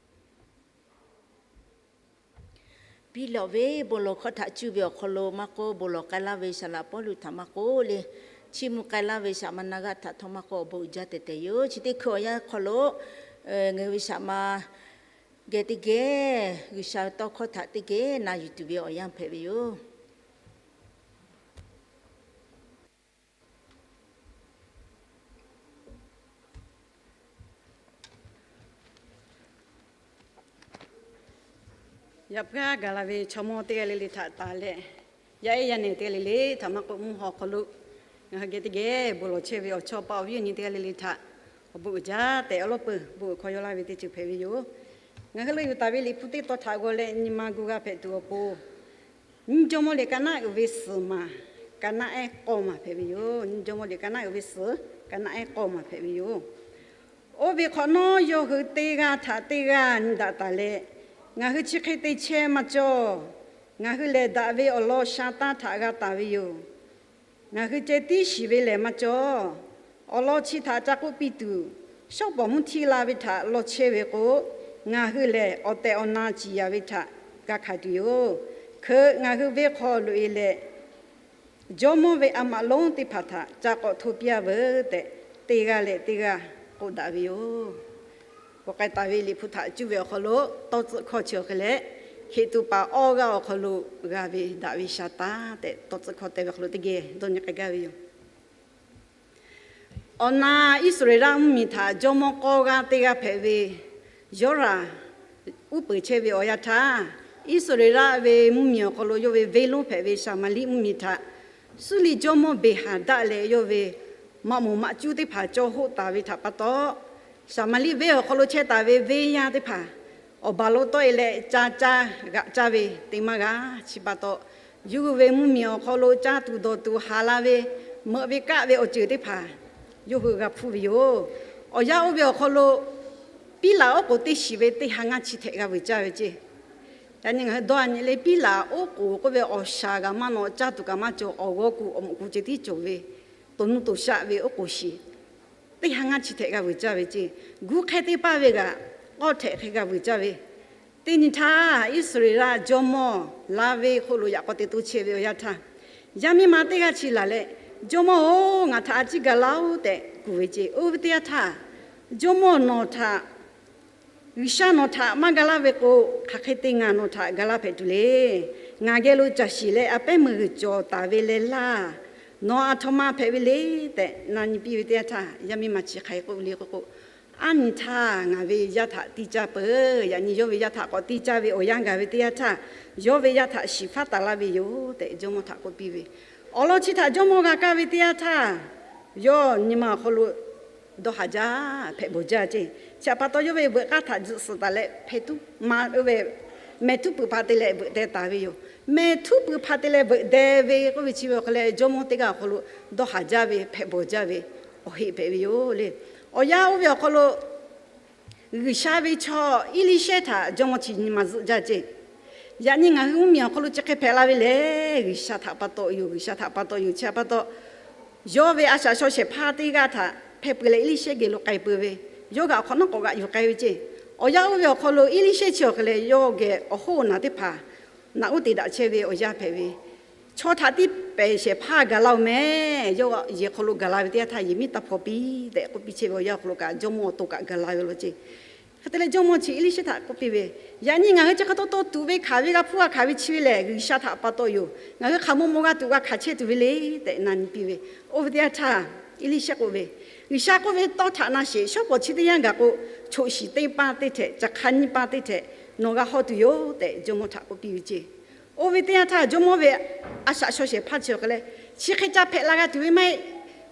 Biˇ lawꞈ ve bon lawˬ hkawˇ htaꞈ cuˇ ve awˬ hk'aw lo maˇ k'oˆ, bon lawˬ k'ai laˇ ve saˍ laꞈ Pawˇluꞈ htaꞈ maˇ k'oˆ le, chiˇ mvuh k'ai laˇ ve saˍ maꞈ na g'aˇ htaꞈ htawˇ maˇ k'oˆ, awˬ bon uiˍ jaˇ tehꞈ tehꞈ yoˬ. Chi teˇ hkui awˬ yanˇ hk'aw lo ngaˬ hui ve saˍ maꞈ geh teˇ geh G'uiˬsha ve tawˇ hkawˇ htaꞈ teˇ geh na yuˬ tuˬ ve awˬ yanˇ hpehꞈ ve yoˬ. Yaꞈ puiˉ aˉ gaˬ la ve chaw mawˇ teˇ g'aˇ le le htaꞈ tanˬ leh, yaˇ ehˉ yaˇ nehˬ teˇ g'aˇ le le htaꞈ maˇ k'oˆ, mvuhˇ haw awˬ hk'aw lo ngaˬ hui geh teˇ geh bon lawˬ chehˇ ve awˬ chawˇ paˆ awˬ viˉ awˬ nyi teˇ g'aˇ le le htaꞈ awˬ bon uiˍ jaˇ tehꞈ awˬ lawˉ peuˬ bon uiˍ hk'aw yaw laˇ ve teˇ ceuˬ hpehꞈ ve yoˬ. Ngaˬ hui lo yuˬ taˍ ve Liꞈ hpu teˇ tawn htaꞈ g'aw leh nyi ma gu g'a hpehꞈ tuˬ awˬ pon, nyiˇ jawˇmawˇ liꞈ ka naˆ uiˍ ve suhˍ maˬ, ka naˆ ehˉ k'awˇ maˬ hpehꞈ ve yoˬ. Nyiˇ jawˇmawˇ liꞈ ka naˆ uiˍ ve suhˍ, ka naˆ ehˉ k'awˇ maˬ hpehꞈ ve yoˬ. Oˇ ve hk'awꞈ nawˉ yawˇ hui teˇ g'aˇ htaꞈ teˇ g'aˇ nyi daꞈ taˍ leh, ngaˬ hui chi hk'e te chehˇ maˇ cawˇ. Ngaˬ hui lehˬ daꞈ ve awˬ lawn sha taˇ htaꞈ g'a taˍ ve yoˬ. Ngaˬ hui ceh tiˉ shiˍ ve lehˬ maˇ cawˇ. Awˬ lawn chi htaꞈ ca k'oˆ piˇ tuˬ, shawˉ pawˍ mvuhˇ htiˇ la ve htaꞈ law chehˇ ve k'o, ngaˬ hui lehˬ awˬ tehˬ awˬ na ciˍ yanˍ ve htaꞈ g'a hkanˍ tuˬ yoˬ. Hkeuꞈ ngaˬ hui venˇ hk'aw loꞈ e leh, jawˇmawˇ ve a maꞈ lonˉ teˇ hpaˍ htaꞈ ca k'awꞈ hto piˇ-a veuˬ tehꞈ, teˇ g'aˇ leh teˇ g'aˇ k'oˆ daꞈ ve yoˬ. K'awꞈ k'ai taˍ ve Liꞈ hpu htaꞈ cuˇ ve awˬ hk'aw lo, tawˇ tcuhˆ hkawˇ chi awˬ hk'e leh, Heˍ tuˍ paˍ awˇ g'aˇ awˬ hk'aw lo g'a ve daꞈ ve sha taˇ tehꞈ, tawˇ tcuhˆ hkawˇ te ve awˬ hk'aw lo teˇ geh dawˇ nyi k'ai gaˇ ve yoˬ. Awˬ na Iˉsaˍreˍlaˆ mvuhˇmiˬ htaꞈ jawˇmawˇ k'awˇ g'aˇ teˇ g'aˇ hpehꞈ ve Yawˇraˍ uˉ peunˍ chehˇ ve awˬ yanˇ htaˇ, Iˉsaˍreˍlaˆ ve mvuhˇmiˬ awˬ hk'aw lo yawˇ ve venˇ lonˉ hpehꞈ ve Saˍmaˍriˆ mvuhˇmiˬ htaꞈ Suˇriˆ jawˇmawˇ Beˍhaˍdaˆ leh yawˇ ve maꞈ moˍ maꞈ cuˇ teˇ hpaˍ caw hoˆ taˍ ve htaꞈ pa taw, Saˍmaˍriˆ venˇ awˬ hk'aw lo chehˇ taˍ ve venˇ yaˇ teˇ hpaˍ awˬ baˬ lo tawˆ e leh ca caˇ g'aꞈ caˇ ve te maˇ g'a. Chi pa taw, yawˇ hui ve mvuhˇmiˬ awˬ hk'aw lo caˇ tuˬ dawˬ tuˬ haˍ la ve, meuꞈ ve kaˆ ve awˬ ceuˬ teˇ hpaˍ yawˇ hui g'a hpuˇ ve yoˬ. Awˬ yanˇ oˇ ve awˬ hk'aw lo Piˉlaꞈ oˉ k'oˍ teˇ shiˍ ve teˇ ha ngaˇ chi htehꞈ g'a vuiˬ caˇ ve ceˇ. Yaꞈ nyi ngaˬ hui dawˇ a nyi leh, Piˉlaꞈ oˉ k'oˍ k'oˆ ve awˬ shaˍ g'a maˇ nawꞈ, caˇ tuˬ kaꞈ maˇ cawˬ, awˬ g'awˇ kuˬ awˬ muꞈ kuˬ ceh tiˉ cawˬ ve, toˬ nuˇ toˬ shaˆ ve oˉ k'oˍ shiˍ teˇ ha ngaˇ chi htehꞈ g'a vuiˬ caˇ ve ceˇ. Guˇ hk'ehˇ teˇ paˇ ve g'aꞈ k'awˇ htehꞈ hk'e g'a vuiˬ caˇ ve. Teˇ nyi htaˇ, Iˉsaˍreˍlaˆ jawˇmawˇ laˇ ve hk'oˆ lo yaꞈ k'aw te to chehˇ ve awˬ yanˇ htaˇ, yaˇ miˇ ma teˇ g'aˇ chi laˬ leh, Jawˇmawˇ-oˬ, ngaˬ htaꞈ a ciˉ gaˬ laˇ-oˆ tehꞈ kuˬ ve ceˇ. Oˇ ve teˇ yanˇ htaˇ, Jawˇmawˇ nawˬ htaꞈ, G'uiˬsha nawˬ htaꞈ maˇ ga laˇ ve k'o, hk'aˬ hk'e te ngaˬ nawˬ htaꞈ ga laˇ hpehꞈ tuˬ le. Ngaˬ geh lo caˬ shiˍ leh a pehˉ meuˇ g'uiˬ cawˬ taˍ ve leh laˇ, nawˬ a htoꞈ ma hpehꞈ ve le tehꞈ na nyi piˇ ve teˇ yanˇ htaˇ, yaˇ miˇ ma chi hk'aˬ hk'e k'oˆ le k'oˆ k'o, Aˉ nyi htaˇ ngaˬ ve yaˇ htaꞈ tiˇ caˇ peuˬ. Yaꞈ nyi yawˇ ve yaˇ htaꞈ k'awꞈ tiˇ caˇ ve awˬ yanˇ gaˬ ve teˇ yanˇ htaˇ, yawˇ ve yaˇ htaꞈ shiˍ faˉ taˍ laˇ ve yoˬ tehꞈ jawˇmawˇ htaꞈ k'oˆ piˇ ve. Awˬ lawn chi htaꞈ jawˇmawˇ g'a kaˇ ve teˇ yanˇ htaˇ, yawˇ nyi ma awˬ hk'aw lo dawˇ haˍ jaˇ hpehꞈ bawˬ jaˇ ceˇ. Chi htaꞈ pa taw, yawˇ ve veuꞈ k'aˇ htaꞈ tzuhꞈ suhˍ taˍ leh hpehꞈ tuˉ ma ve mehˬ htuˉ puiˍ hpa te leh veuꞈ deh taˍ ve yoˬ. Mehˬ htuˉ puiˍ hpa te leh veuꞈ deh ve k'oˆ ve chi ve awˬ hk'e leh, jawˇmawˇ teˇ g'aˇ awˬ hk'aw lo dawˇ haˍ jaˇ ve hpehꞈ bawˬ jaˇ ve awˬ heˆ hpehꞈ ve yoˬ le. Awˬ yanˇ oˇ ve awˬ hk'aw lo G'uiˬsha ve chaw Eˇliˇshehˇ htaꞈ jawˇmawˇ chi nyi ma zuhˆ jaˇ ceˇ. Yaꞈ nyi ngaˬ hui mvuhˇmiˬ awˬ hk'aw lo chi hk'e hpehꞈ la ve lehˬ, G'uiˬsha htaꞈ pa taw yoˬ, G'uiˬsha htaꞈ pa taw yoˬ. Chi htaꞈ pa taw, yawˇ ve a shaꞈ shaw shehˍ hpaˇ teˇ g'aˇ htaꞈ hpehˇ peuˬ leh Eˇliˇshehˇ geh lo k'ai peuˬ ve, yawˇ g'aꞈ hk'awꞈ nawˉ k'awꞈ g'aꞈ yuˬ k'ai ve ceˇ. Awˬ yanˇ oˇ ve awˬ hk'aw lo Eˇliˇshehˇ chi awˬ hk'e leh yawˇ geh awˬ hoˉ awˬ naˬ teˇ hpaˍ naꞈ uˉ te daꞈ chehˇ ve awˬ yanˇ hpehꞈ ve, chaw htaꞈ tiˇ pehˍ shehˍ hpaˇ gaˬ la-oˬ mehˬ. Yawˇ yehˬ hk'aw lo gaˬ la ve teˇ yanˇ htaˇ, yehˬ miˉ taˇ hpaw piˇ tehꞈ k'oˆ piˇ chehˇ ve awˬ yanˇ awˬ hk'aw lo kaꞈ, jawˇmawˇ awˬ to kaꞈ gaˬ la ve law ceˇ. Hk'e te leh jawˇmawˇ chi Eˇliˇshehˇ htaꞈ k'oˆ piˇ ve, Yaꞈ nyi ngaˬ hui chi hk'e taw taw tuꞈ ve hkanˍ ve g'a hpuˇ g'a hkanˍ ve chi ve lehˬ, G'uiˬsha htaꞈ pa taw yoˬ. Ngaˬ hui hk'aˬ maw maw g'a tuꞈ g'a hkanˍ chehˇ tuˬ ve le tehꞈ na nyi piˇ ve. Oˇ ve teˇ yanˇ htaˇ, Eˇliˇshehˇ k'oˆ ve, G'uiˬsha k'oˆ ve tawˇ htaꞈ na sheˍ. Shawˉ pawˍ chi teˇ yanˇ gaˬ k'o, choꞈ shiˍ teˇ paˇ teˇ htehꞈ, caˬ hk'a nyiˇ paˇ teˇ htehꞈ nawˬ g'a hawˇ tuˬ yoˬ tehꞈ jawˇmawˇ htaꞈ k'oˆ piˇ ve ceˇ. Oˇ ve teˇ yanˇ htaˇ, jawˇmawˇ ve a shaꞈ shaw shehˍ hpaˇ chi awˬ hk'e leh, Chi hk'e ca hpehꞈ la g'a tuˬ ve maˇ heˆ.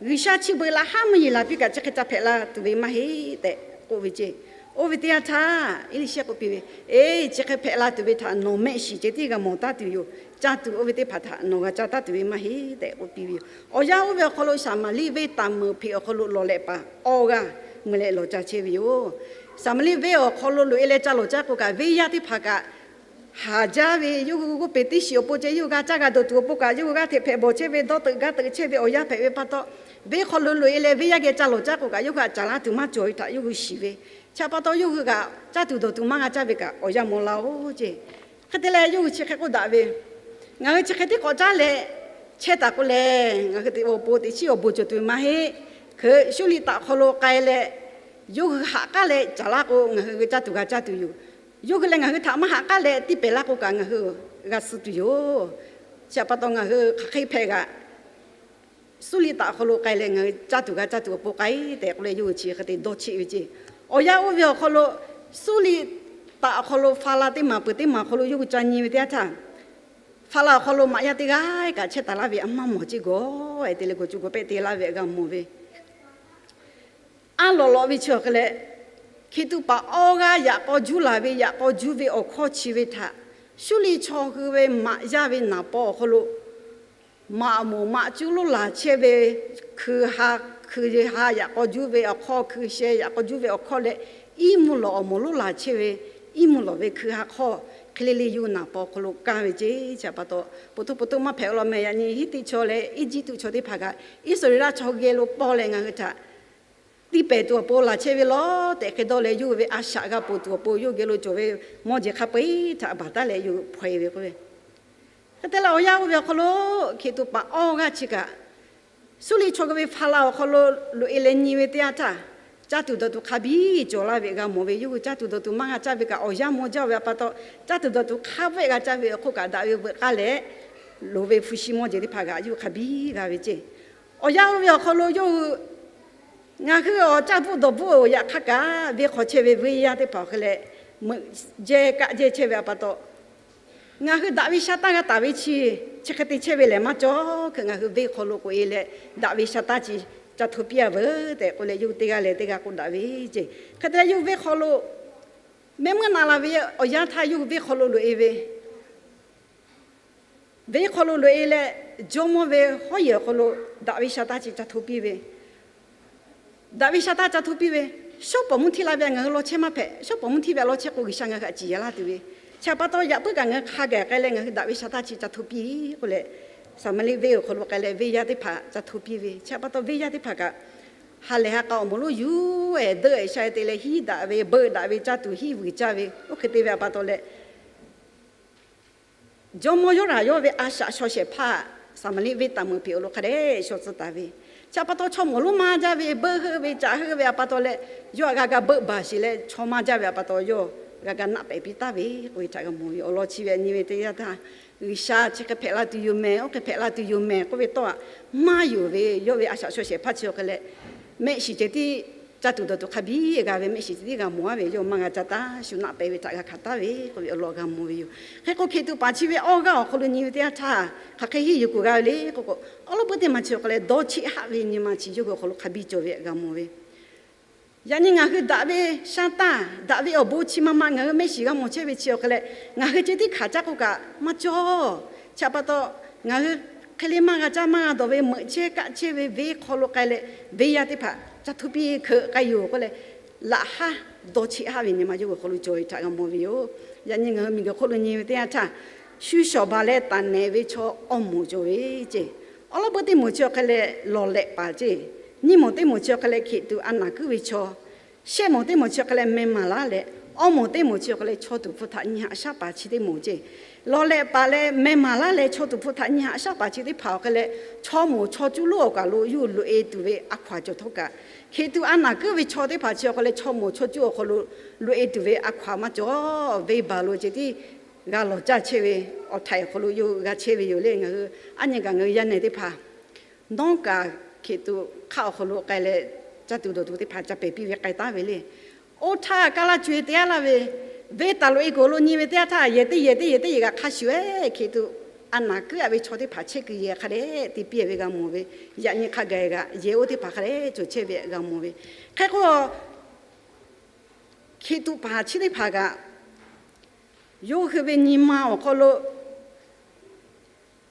G'uiˬsha chi beuꞈ laꞈ haˉ mvuhˇ yeˬ laˬ piˇ kaꞈ, chi hk'e ca hpehꞈ la tuˬ ve maˇ heˆ tehꞈ k'oˆ ve ceˇ. Oˇ ve teˇ yanˇ htaˇ, Eˇliˇshehˇ k'oˆ piˇ ve, Eˇ, chi hk'e hpehꞈ la tuˬ ve htaꞈ nawˬ mehˆ shiˍ ceh tiˉ g'a mawˬ taˉ tuˬ yoˬ. Caˇ tuˬ oˇ ve teˇ hpaˍ htaꞈ nawˬ g'a caˇ taˉ tuˬ ve maˇ heˆ tehꞈ k'oˆ piˇ ve yoˬ. Awˬ yanˇ oˇ ve awˬ hk'aw lo Saˍmaˍriˆ venˇ taˍ meuˍ hpeꞈ awˬ hk'aw lo lawˬ lehꞈ paˍ awˇ g'aˇ mui leh lawˬ ca chehˇ ve yoˬ. Saˍmaˍriˆ venˇ awˬ hk'aw lo loꞈ e leh ca lawˬ caˇ k'o kaꞈ, venˇ yaˇ teˇ hpaˍ kaꞈ haˍ jaˇ ve, yawˇ hui g'oˇ peˬ teˇ shiˍ awˬ pon ceh yawˇ hui g'a caˇ g'a dawˬ tuˬ awˬ pon kaꞈ, yawˇ hui g'aˇ hteꞈ hpehꞈ bawˬ chehˇ ve, dawˇ teuꞈ gaˇ teuꞈ chehˇ ve awˬ yanˇ hpehꞈ ve pa taw, venˇ hk'aw lo loꞈ e leh venˇ yaˇ geh ca lawˬ caˇ k'o kaꞈ, yawˇ hui htaꞈ caˍ laˇ tuˬ maˇ cawˬ ve htaꞈ yawˇ hui shiˍ ve. Chi htaꞈ pa taw, yawˇ hui kaꞈ caˇ tuˬ dawˬ tuˬ maˇ g'a caˇ ve kaꞈ awˬ yanˇ mawˬ laˇ-oˬ ceˇ. Hk'e te leh, yawˇ hui chi hk'e k'oˆ daꞈ ve, Ngaˬ hui chi hk'e tiˉ k'awꞈ caˉ leh chehˇ taˍ k'o lehˬ, ngaˬ hui teꞈ awˬ pon teꞈ chiˉ awˬ bon cawˬ tuˬ ve maˇ heˆ. Hkeuꞈ Suˇriˆ taꞈ hk'aw lo k'ai leh, yawˇ hui haꞈ k'aˉ leh caˍ laˇ k'o, ngaˬ hui caˇ tuˬ g'a caˇ tuˬ yoˬ. Yawˇ hui leh ngaˬ hui htaꞈ maˇ haꞈ k'aˉ leh tiˇ pehˍ laˇ k'o kaꞈ, ngaˬ hui g'a suh tuˬ yoˬ. Chi htaꞈ pa taw, ngaˬ hui hk'aˬ hk'e hpehꞈ g'aꞈ Suˇriˆ taꞈ hk'aw lo k'ai leh ngaˬ hui caˇ tuˬ g'a caˇ tuˬ awˬ pon k'ai tehꞈ k'oˆ leh, yawˇ hui chi hk'e te dawˇ cheˆ ve ceˇ. Awˬ yanˇ oˇ ve awˬ hk'aw lo Suˇriˆ taꞈ awˬ hk'aw lo fa la teˇ maˬ peuˬ teˇ maˬ awˬ hk'aw lo yawˇ hui ca nyi ve teˇ yanˇ htaˇ, fa la awˬ hk'aw lo maꞈ yaˇ teˇ g'aˇ kaꞈ chehˇ taˍ laˇ ve a maˇ mawˬ ceˇ gawˬ-e te leh gawˬ cuˬ gawˬ pehˆ te laˇ ve g'a mawˬ ve. Aˉ lawꞈ lawꞈ ve chi awˬ hk'e leh, Hkiˬtuꞈ paˍ awˇ g'aˇ yaꞈ k'aw juˇ laˬ ve yaꞈ k'aw juˇ ve awˬ hkawˇ chi ve htaꞈ Suˇliˇ chaw hui ve maꞈ yaˇ ve naˍ paw awˬ hk'aw lo maꞈ moˍ maꞈ cuˇ lonˉ laˬ chehˇ ve, hkui ha, hkui ha yaꞈ k'aw juˇ ve awˬ hkawˇ, hkui sheh yaꞈ k'aw juˇ ve awˬ hkawˇ leh, iˉ mvuhˇ lawꞈ awˬ moˍ lonˉ laˬ chehˇ ve, iˉ mvuhˇ lawꞈ ve hkui ha hk'awˇ hk'e le le yawˇ hui naˍ paw awˬ hk'aw lo kaˇ ve ceˇ. Chi pa taw, po htoˇ po htoˇ maˇ hpehꞈ law meh. Yaꞈ nyi Hiˉtiˆ chaw leh Eˇjiˇtuꞈ chaw teˇ hpaˍ kaꞈ Iˉsaˍreˍlaˆ chaw geh lo paw leh ngaˬ hui htaꞈ tiˇ pehˍ tuˬ awˬ pon laˬ chehˇ ve law tehꞈ hk'e dawˇ leh, yawˇ hui ve a shaꞈ g'a ponˬ tuˬ awˬ pon yawˇ hui geh lo cawˬ ve mawˇ jeˬ hk'a peu-eˬ htaꞈ baˬ taˉ leh yawˇ hui hpaw-e ve k'oˆ ve. Hk'e te leh awˬ yanˇ oˇ ve awˬ hk'aw lo Hkiˬtuꞈ paˍ awˇ g'aˇ chi kaꞈ Suˇliˇ chaw hui ve fa la awˬ hk'aw lo loꞈ-e leh nyi ve teˇ yanˇ htaˇ, caˇ tuˬ dawˬ tuˬ hk'a biˇ cawˬ laˇ ve g'a mawˬ ve. Yawˇ hui caˇ tuˬ dawˬ tuˬ maˇ g'a caˇ ve kaꞈ awˬ yanˇ mawˇ jaˇ ve a pa taw, caˇ tuˬ dawˬ tuˬ hk'a peu-eˬ g'a caˇ ve awˬ hk'oˆ kaꞈ daꞈ ve veuꞈ k'aˇ leh loˍ ve hpu shi mawˇ jeˬ teˇ hpaˍ kaꞈ yawˇ hui hk'a biˇ g'a ve ceˇ. Awˬ yanˇ oˇ ve awˬ hk'aw lo yawˇ hui ngaˬ hui awˬ caˇ bvuhˆ dawˬ bvuhˆ-oˬ, yaꞈ hk'aˇ kaꞈ venˇ hk'aw chehˇ ve venˇ yaˇ teˇ hpaˍ awˬ hk'e leh meuꞈ jehˇ kaˆ jehˇ chehˇ ve a pa taw, ngaˬ hui daꞈ ve sha taˇ g'a taˍ ve chi, chi hk'e te chehˇ ve lehˬ maˇ cawˬ. Hk'e ngaˬ hui venˇ hk'aw lo k'oꞈ-e leh daꞈ ve sha taˇ chi ca hto piˇ-a veuˬ tehꞈ k'oˆ leh, yawˇ hui teˇ g'aˇ leh teˇ g'aˇ k'oˆ daꞈ ve ceˇ. Hk'e te leh yawˇ hui venˇ hk'aw lo mehˆ muiˉ na la ve awˬ yanˇ htaˇ yawˇ hui venˇ hk'aw lo loꞈ-e ve, venˇ hk'aw lo loꞈ-e leh, jawˇmawˇ ve hawˉ yehˬ awˬ hk'aw lo daꞈ ve sha taˇ chi ca hto piˇ ve, daꞈ ve sha taˇ ca hto piˇ ve, shawˉ pawˍ mvuhˇ hteˇ la ve ngaˬ hui law chehˇ maˇ hpehꞈ. Shawˉ pawˍ mvuhˇ hteˇ ve law chehˇ k'o G'uiˬsha ngaˬ hui htaꞈ ciˍ yaˍ laˇ tuˬ ve. Chi pa taw yaꞈ puiˉ kaꞈ ngaˬ hui hk'a gaˬ k'ai leh ngaˬ hui daꞈ ve sha taˇ chi ca hto piˇ k'oˆ leh, Saˍmaˍriˆ venˇ awˬ hk'aw lo k'ai leh venˇ yaˇ teˇ hpaˍ ca hto piˇ ve. Chi pa taw venˇ yaˇ teˇ hpaˍ kaꞈ ha lehˬ ha k'a awˬ moˍ lonˉ yuˬ-e deuˆ-e sha-e te leh hiˉ daꞈ ve beuˆ daꞈ ve caˇ tuˬ hiˉ vuiˬ caˇ ve oˇ hk'e te ve a pa taw leh, jawˇmawˇ Yoˇraˍ yawˇ ve a shaꞈ shaw shehˍ hpaˇ Saˍmaˍriˆ venˇ taˍ meuꞈ peˬ awˬ lo hk'a dehꞈ shaw tcuh taˍ ve. Chi pa taw chaw mawˬ lonˉ maˇ jaˇ ve beuˆ heuˆ ve caꞈ heuˆ ve a pa taw leh, yawˇ htaꞈ g'a ga beuˆ baˬ sheˍ leh chaw maˇ jaˇ ve a pa taw yawˇ g'a ga naˆ pehˍ piˇ taˍ ve k'oˆ ve htaꞈ g'a mawˬ ve. Awˬ lawn chi ve nyi ve teˇ yanˇ htaˇ, G'uiˬsha chi hk'e hpehꞈ la tuˬ yoˬ mehˍ, oˇ hk'e hpehꞈ la tuˬ yoˬ mehˍ k'oˆ ve tawˇ htaꞈ maˇ yonˍ ve yawˇ ve a shaꞈ shaw shehˍ hpaˇ chi awˬ hk'e leh, mehˆ shiˍ ceh tiˉ caˇ tuˬ dawˬ tuˬ hk'a biˇ g'a ve, mehˆ shiˍ ceh tiˉ g'a mawˬ-a ve, yawˇ maˇ g'a ca taˇ shu naˆ pehˍ ve htaꞈ g'a hkanˍ taˍ ve k'oˆ ve awˬ lawn g'a mawˬ ve yoˬ. Hk'e k'o Hkiˬtuꞈ paˍ chi ve awˇ g'aˇ awˬ hk'aw lo nyi ve teˇ yanˇ htaˇ, hk'aˬ hk'e henˇ yuˬ kuˬ g'a ve le k'o k'o, awˉ lawˉ puiˉ teˇ maˬ chi awˬ hk'e leh dawˇ cheˆ haˆ ve nyi ma chi yawˇ hui awˬ hk'aw lo hk'a biˇ cawˬ ve htaꞈ g'a mawˬ ve. Yaꞈ nyi ngaˬ hui daꞈ ve sha taˇ, daꞈ ve awˬ bon chi ma ma ngaˬ hui mehˆ shiˍ g'a mawˬ chehˇ ve chi awˬ hk'e leh, ngaˬ hui ceh tiˉ hkanˍ caˇ k'oˆ kaꞈ maˇ cawˬ. Chi pa taw, ngaˬ hui hk'e le maˇ g'a caˇ maˇ g'a dawˬ ve meuꞈ chehˇ kaˆ chehˇ ve venˇ hk'aw lo k'ai leh, venˇ yaˇ teˇ hpaˍ ca hto piˇ hkeuꞈ k'ai yoˬ k'oˆ leh, laꞈ haˉ dawˇ cheˆ haˆ ve nyi ma yawˇ hui awˬ hk'aw lo cawˬ ve htaꞈ g'a mawˬ ve yoˬ. Yaꞈ nyi ngaˬ hui miˬguiˬ hk'oˆ lo nyi ve teˇ yanˇ htaˇ, shu shawˍ baˬ leh taˍ nehˍ ve chaw awˇ moˍ cawˬ ve ceˇ. Awˉ lawˉ puiˉ teˇ moˍ chi awˬ hk'e leh lawˬ lehꞈ paˍ ceˇ. Nyiˇ moˍ teˇ moˍ chi awˬ hk'e leh Hkiˬtuꞈ a naˍ kuiˉ ve chaw. Shehˆ moˍ teˇ moˍ chi awˬ hk'e leh meh maˍ laˇ leh, awˇ moˍ teˇ moˍ chi awˬ hk'e leh chaw tuˍ hpfuh htaꞈ nyi haꞈ shaˉ paˍ chi teˇ moˍ ceˇ. Lawˬ lehꞈ paˍ leh meh maˍ laˇ leh chaw tuˍ hpfuh htaꞈ nyi haꞈ shaˉ paˍ chi teˇ hpaˍ awˬ hk'e leh, chaw moˍ chaw cuˇ lonˉ awˬ kaˬ lo yawˇ hui loꞈ-e tuˬ ve a hkaw-anˬ cawˬ htawˇ kaꞈ, Hkiˬtuꞈ a naˍ kuiˉ ve chaw teˇ hpaˍ chi awˬ hk'e leh chaw moˍ chaw cuˇ awˬ hk'aw lo loꞈ-e tuˬ ve a hkaw-anˬ maˇ cawˬ. Venˇbaˬ lo ceh tiˉ g'a lawˬ caˇ chehˇ ve, awˬ htaiˍ awˬ hk'aw lo yawˇ hui g'a chehˇ ve yoˬ le. Ngaˬ hui aˉ nyi kaꞈ ngaˬ hui yaˇ nehˬ teˇ hpaˍ nawˉ kaꞈ Hkiˬtuꞈ hk'aˆ awˬ hk'aw lo k'ai leh, caˇ tuˬ dawˬ tuˬ teˇ hpaˍ ca pehˍ piˇ ve k'ai taˉ ve le. Oˇ htaˇ kaˇ laˇ co-e te-a laˇ ve, venˇ taˍ loꞈ-e kuiˬ lo nyi ve teˇ yanˇ htaˇ, yehˬ teˇ yehˬ teˇ yehˬ teˇ yehˬ kaꞈ hk'a shuˍ-eˬ Hkiˬtuꞈ a naˍ kuiˉ a ve chaw teˇ hpaˍ chehˇ kuiˬ yehˬ hk'a dehꞈ te piˇ ve g'a mawˬ ve. Yaꞈ nyi hk'a gaˬ kaꞈ yehˬ oˇ teˇ hpaˍ hk'a dehꞈ cawˬ chehˇ ve g'a mawˬ ve. Hk'e k'o, Hkiˬtuꞈ paˍ chi teˇ hpaˍ kaꞈ, yawˇ hui ve nyi ma awˬ hk'aw lo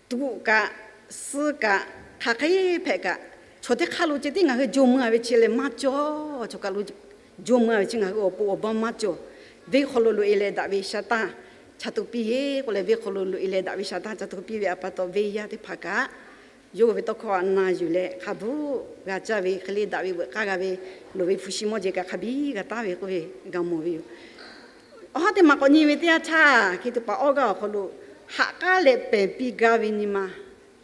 tuꞈ kaꞈ, suh kaꞈ, hk'aˬ hk'e hpehꞈ kaꞈ, chaw teˇ hk'aˇ lo ceh tiˉ ngaˬ hui jawˇ meuˇ-a ve chi leh maˇ cawˬ. Chaw kaˬ lo jawˇ meuˇ-a ve chi ngaˬ hui awˬ pon awˬ baˇ maˇ cawˬ. Venˇ hk'aw lo loꞈ-e leh daꞈ ve sha taˇ ca hto piˇ-eˬ k'oˆ leh, venˇ hk'aw lo loꞈ-e leh daꞈ ve sha taˇ ca hto piˇ ve a pa taw, venˇ yaˇ teˇ hpaˍ kaꞈ yawˇ hui ve tawˇ hkawˇ na yuˬ leh hk'a bvuhˆ g'a caˇ ve hk'e le, daꞈ ve veuꞈ k'aˇ g'a ve, loˍ ve hpu shi mawˇ jeˬ kaꞈ hk'a biˇ g'a taˉ ve k'oˆ ve g'a mawˬ ve yoˬ. Awˬ haˉ teˇ maˬ k'awꞈ nyi ve teˇ yanˇ htaˇ, Hkiˬtuꞈ paˍ awˇ g'aˇ awˬ hk'aw lo haꞈ k'aˉ leh pehˬ piˇ gaˇ ve nyi ma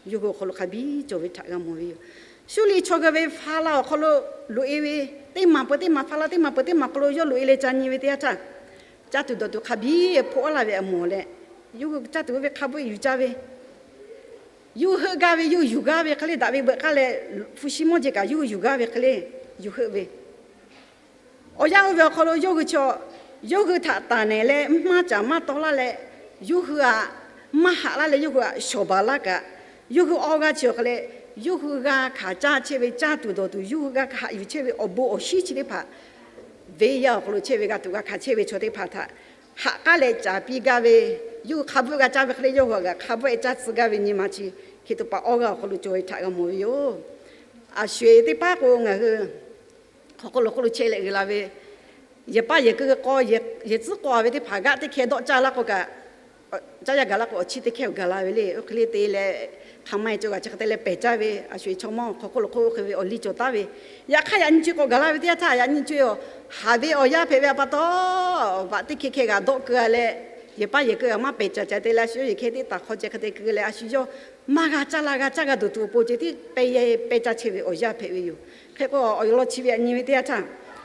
yawˇ hui awˬ hk'aw lo hk'a biˇ cawˬ ve htaꞈ g'a mawˬ ve yoˬ. Suˇliˇ chaw hui ve fa la awˬ hk'aw lo loꞈ-e ve teˇ maˬ peuˬ teˇ maˬ, fa la teˇ maˬ peuˬ teˇ maˬ hk'aw lo yawˇ loꞈ-e leh ca nyi ve teˇ yanˇ htaˇ, caˇ tuˬ dawˬ tuˬ hk'a biˇ hpoˆ-a laˇ ve a mawˬ leh, yawˇ hui caˇ tuˬ ve hk'a bvuhˆ yuˬ caˇ ve, yawˇ hui heuˆ gaˇ ve, yawˇ hui yuˬ gaˇ ve hk'e le, daꞈ ve beuꞈ k'aˇ leh hpu shi mawˇ jeˬ kaꞈ yawˇ hui yuˬ gaˇ ve hk'e le, yawˇ hui heuˆ ve. Awˬ yanˇ oˇ ve awˬ hk'aw lo yawˇ hui chaw Yawˇ hui htaꞈ taˍ nehˬ leh maˇ caˍ maˇ taw laˇ leh, yawˇ hui htaꞈ maˇ haꞈ laˇ leh yawˇ hui htaꞈ shawˍ baˬ laˇ kaꞈ, yawˇ hui awˇ g'aˇ chi awˬ hk'e leh, yawˇ hui g'a hkanˍ caˇ chehˇ ve, caˇ tuˬ dawˬ tuˬ yawˇ hui g'a haꞈ yuˬ chehˇ ve awˬ bon awˬ shinˉ chi teˇ hpaˍ, venˇ yaˇ awˬ hk'aw lo chehˇ ve g'a tuꞈ g'a hkanˍ chehˇ ve chaw teˇ hpaˍ htaꞈ haꞈ k'aˉ leh caˍ piˇ gaˇ ve, yawˇ hui hk'a bvuhˆ g'a caˇ ve hk'e leh yawˇ hui g'a hk'a bvuhˆ-e caˇ tcuh gaˇ ve nyi ma chi, hkiˬ tuꞈ paˍ awˇ g'aˇ awˬ hk'aw lo cawˬ ve htaꞈ g'a mawˬ ve yoˬ. A sho-eˬ teˇ paˉ k'o ngaˬ hui hk'aw hk'oˆ lo hk'oˆ lo chehˇ leh uiˍ la ve, yehˬ paˇ yehˬ keu k'aw, yehˬ tcuhˉ k'aw ve teˇ hpaˍ g'aˆ teˇ hkeh dawˆ caˇ laˇ k'o kaꞈ, caˇ yaˇ gaˬ laˇ k'o awˬ chiˇ teˇ hkeh awˬ gaˬ la ve le. Oˇ hk'e le te leh, hk'aˬ ma-e cawˬ kaꞈ chi hk'e te leh pehˬ caˇ ve, a sho-eˬ chaw mawˇ hk'aw hk'oˆ lo hk'oˆ oˇ hk'e ve awˬ liˇ cawˬ taˉ ve, yaꞈ hk'aˇ yaꞈ nyi co-e k'awꞈ gaˬ la ve teˇ yanˇ htaˇ, yaꞈ nyi co-e-aˬ, haˍ ve awˬ yanˇ hpehꞈ ve a pa taw, vaꞈ teˇ hkeh hkeh g'aꞈ dawˆ keu-a leh, yehˬ paˇ yehˬ keu-a maˇ pehˬ caˍ caˍ te leh a shu yawˇ yehˬ hkeh teˇ taˍ hk'aw ceh hk'e te keu leh a shu yawˇ maˇ g'a caˇ la g'a caˇ g'a dawˬ tuˬ awˬ pon ceh tiˉ pehˇ yehˬ pehˇ caˇ chehˇ ve awˬ yanˇ hpehꞈ ve yoˬ. Hk'e k'o awˬ lawn chi ve yaꞈ nyi ve teˇ yanˇ htaˇ,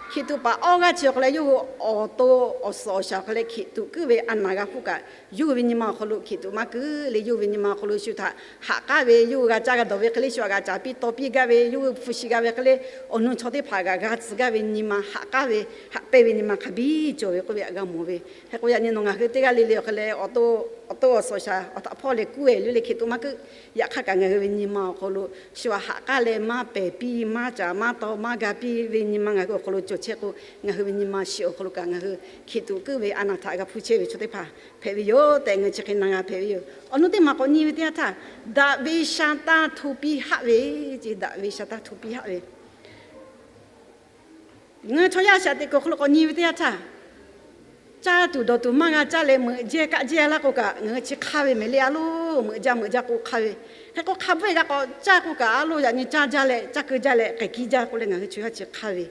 hkiˬ tuꞈ paˍ awˇ g'aˇ chi awˬ hk'aw leh yawˇ hui awˬ to awˬ suhˍ awˬ shaˍ awˬ hk'aw leh hkiˬ tuꞈ kuiˉ ve a naˍ g'a hpuˇ kaꞈ, yawˇ hui ve nyi ma awˬ hk'aw lo hkiˬ tuꞈ maˇ kuiˉ le. Yawˇ hui ve nyi ma awˬ hk'aw lo shu htaꞈ haꞈ k'aˉ ve, yawˇ hui g'a caˇ g'a dawˬ ve hk'e le shu htaꞈ g'a caˍ piˇ taw piˇ gaˇ ve, yawˇ hui hpu shi g'a ve hk'e le, awˬ nu chaw teˇ hpaˍ g'a g'a tcuh gaˇ ve nyi ma haꞈ k'aˉ ve, haꞈ pehnˇ ve nyi ma hk'a biˇ cawˬ ve k'oˆ ve htaꞈ g'a mawˬ ve. Hk'e k'o yaꞈ nyi nawˬ ngaˬ hui teˇ g'aˇ le le awˬ hk'e leh awˬ to, awˬ to awˬ suhˍ awˬ shaˍ awˬ htaꞈ hpawˇ leh kuˉ-e le le hkiˬ tuꞈ maˇ kuiˉ. Yaꞈ hk'aˇ kaꞈ ngaˬ hui ve nyi ma awˬ hk'aw lo shu htaꞈ haꞈ k'aˉ leh maˇ pehˬ piˇ maˇ caˍ maˇ taw maˇ ga piˇ ve nyi ma ngaˬ hui awˬ hk'aw lo cawˬ chehˇ k'o, ngaˬ hui ve nyi ma shiˍ awˬ hk'aw lo kaꞈ ngaˬ hui hkiˬ tuꞈ kuiˉ ve a naˍ htaꞈ g'a hpuˇ chehˇ ve chaw teˇ hpaˍ hpehꞈ ve yoˬ tehꞈ ngaˬ hui chi hk'e na g'a hpehꞈ ve yoˬ. Awˬ nu teˇ maˬ k'awꞈ nyi ve teˇ yanˇ htaˇ, daꞈ ve sha taˇ hto piˇ haˆ ve, ce daꞈ ve sha taˇ hto piˇ haˆ ve Ngaˬ hui chaw yaˇ a shaꞈ teꞈ kuiˬ awˬ hk'aw lo k'awꞈ nyi ve teˇ yanˇ htaˇ, caˇ tuˬ dawˬ tuˬ maˇ g'a caˇ leh meuꞈ jehˇ kaˆ jehˇ laˇ k'o kaꞈ, ngaˬ hui chi hk'aˇ ve mehˍ le a loˬ, meuꞈ jaˇ meuꞈ jaˇ k'o hk'aˇ ve. Hk'e k'o hk'a bvuhˆ-e g'a k'awꞈ caˇ k'o kaꞈ a loˬ, yaꞈ nyi caˇ jaˇ leh caˇ keu jaˇ leh k'ehˬ kiˇ jaˇ k'oˆ leh ngaˬ hui chaw yaˇ chi hk'aˇ ve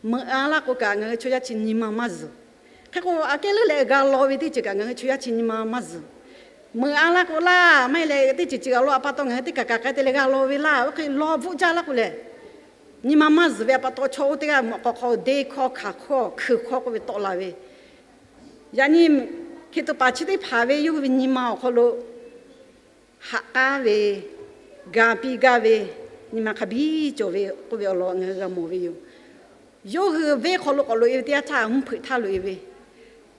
meuꞈ a laˇ k'o kaꞈ ngaˬ hui chaw yaˇ chi nyi ma maˇ zuhˬ. Hk'e k'o aꞈ kehˉ leuˉ leh g'a law ve teˇ ceuˬ kaꞈ ngaˬ hui chaw yaˇ chi nyi ma maˇ zuhˬ. Meuꞈ a laˇ k'o laˇ, maˇ heˆ leh teˇ ceuˬ ceuˬ g'a law a pa taw ngaˬ hui teˇ kaˬ kaˬ k'ai te leh g'a law ve laˇ. Oˇ hk'e law bvuhˆ jaˇ laˇ k'o lehˬ, nyi ma maˇ zuhˬ ve a pa taw chaw oˇ teˇ g'aˇ mawꞈ k'aw hk'aw deˇ hkawˇ hkanˍ hkawˇ hkui hkawˇ k'oˆ ve tawˆ la ve, yaꞈ nyi hkiˬ tuꞈ paˍ chi teˇ hpaˍ ve yawˇ hui ve nyi ma awˬ hk'aw lo haꞈ k'aˉ ve, ga piˇ gaˇ ve, nyi ma hk'a biˇ cawˬ ve k'oˆ ve awˬ lawn ngaˬ hui g'a mawˬ ve yoˬ. Yawˇ hui venˇ hk'aw lo k'awꞈ loꞈ-e ve teˇ yanˇ htaˇ mvuhˇ hpeuꞈ htaˇ loꞈ-e ve,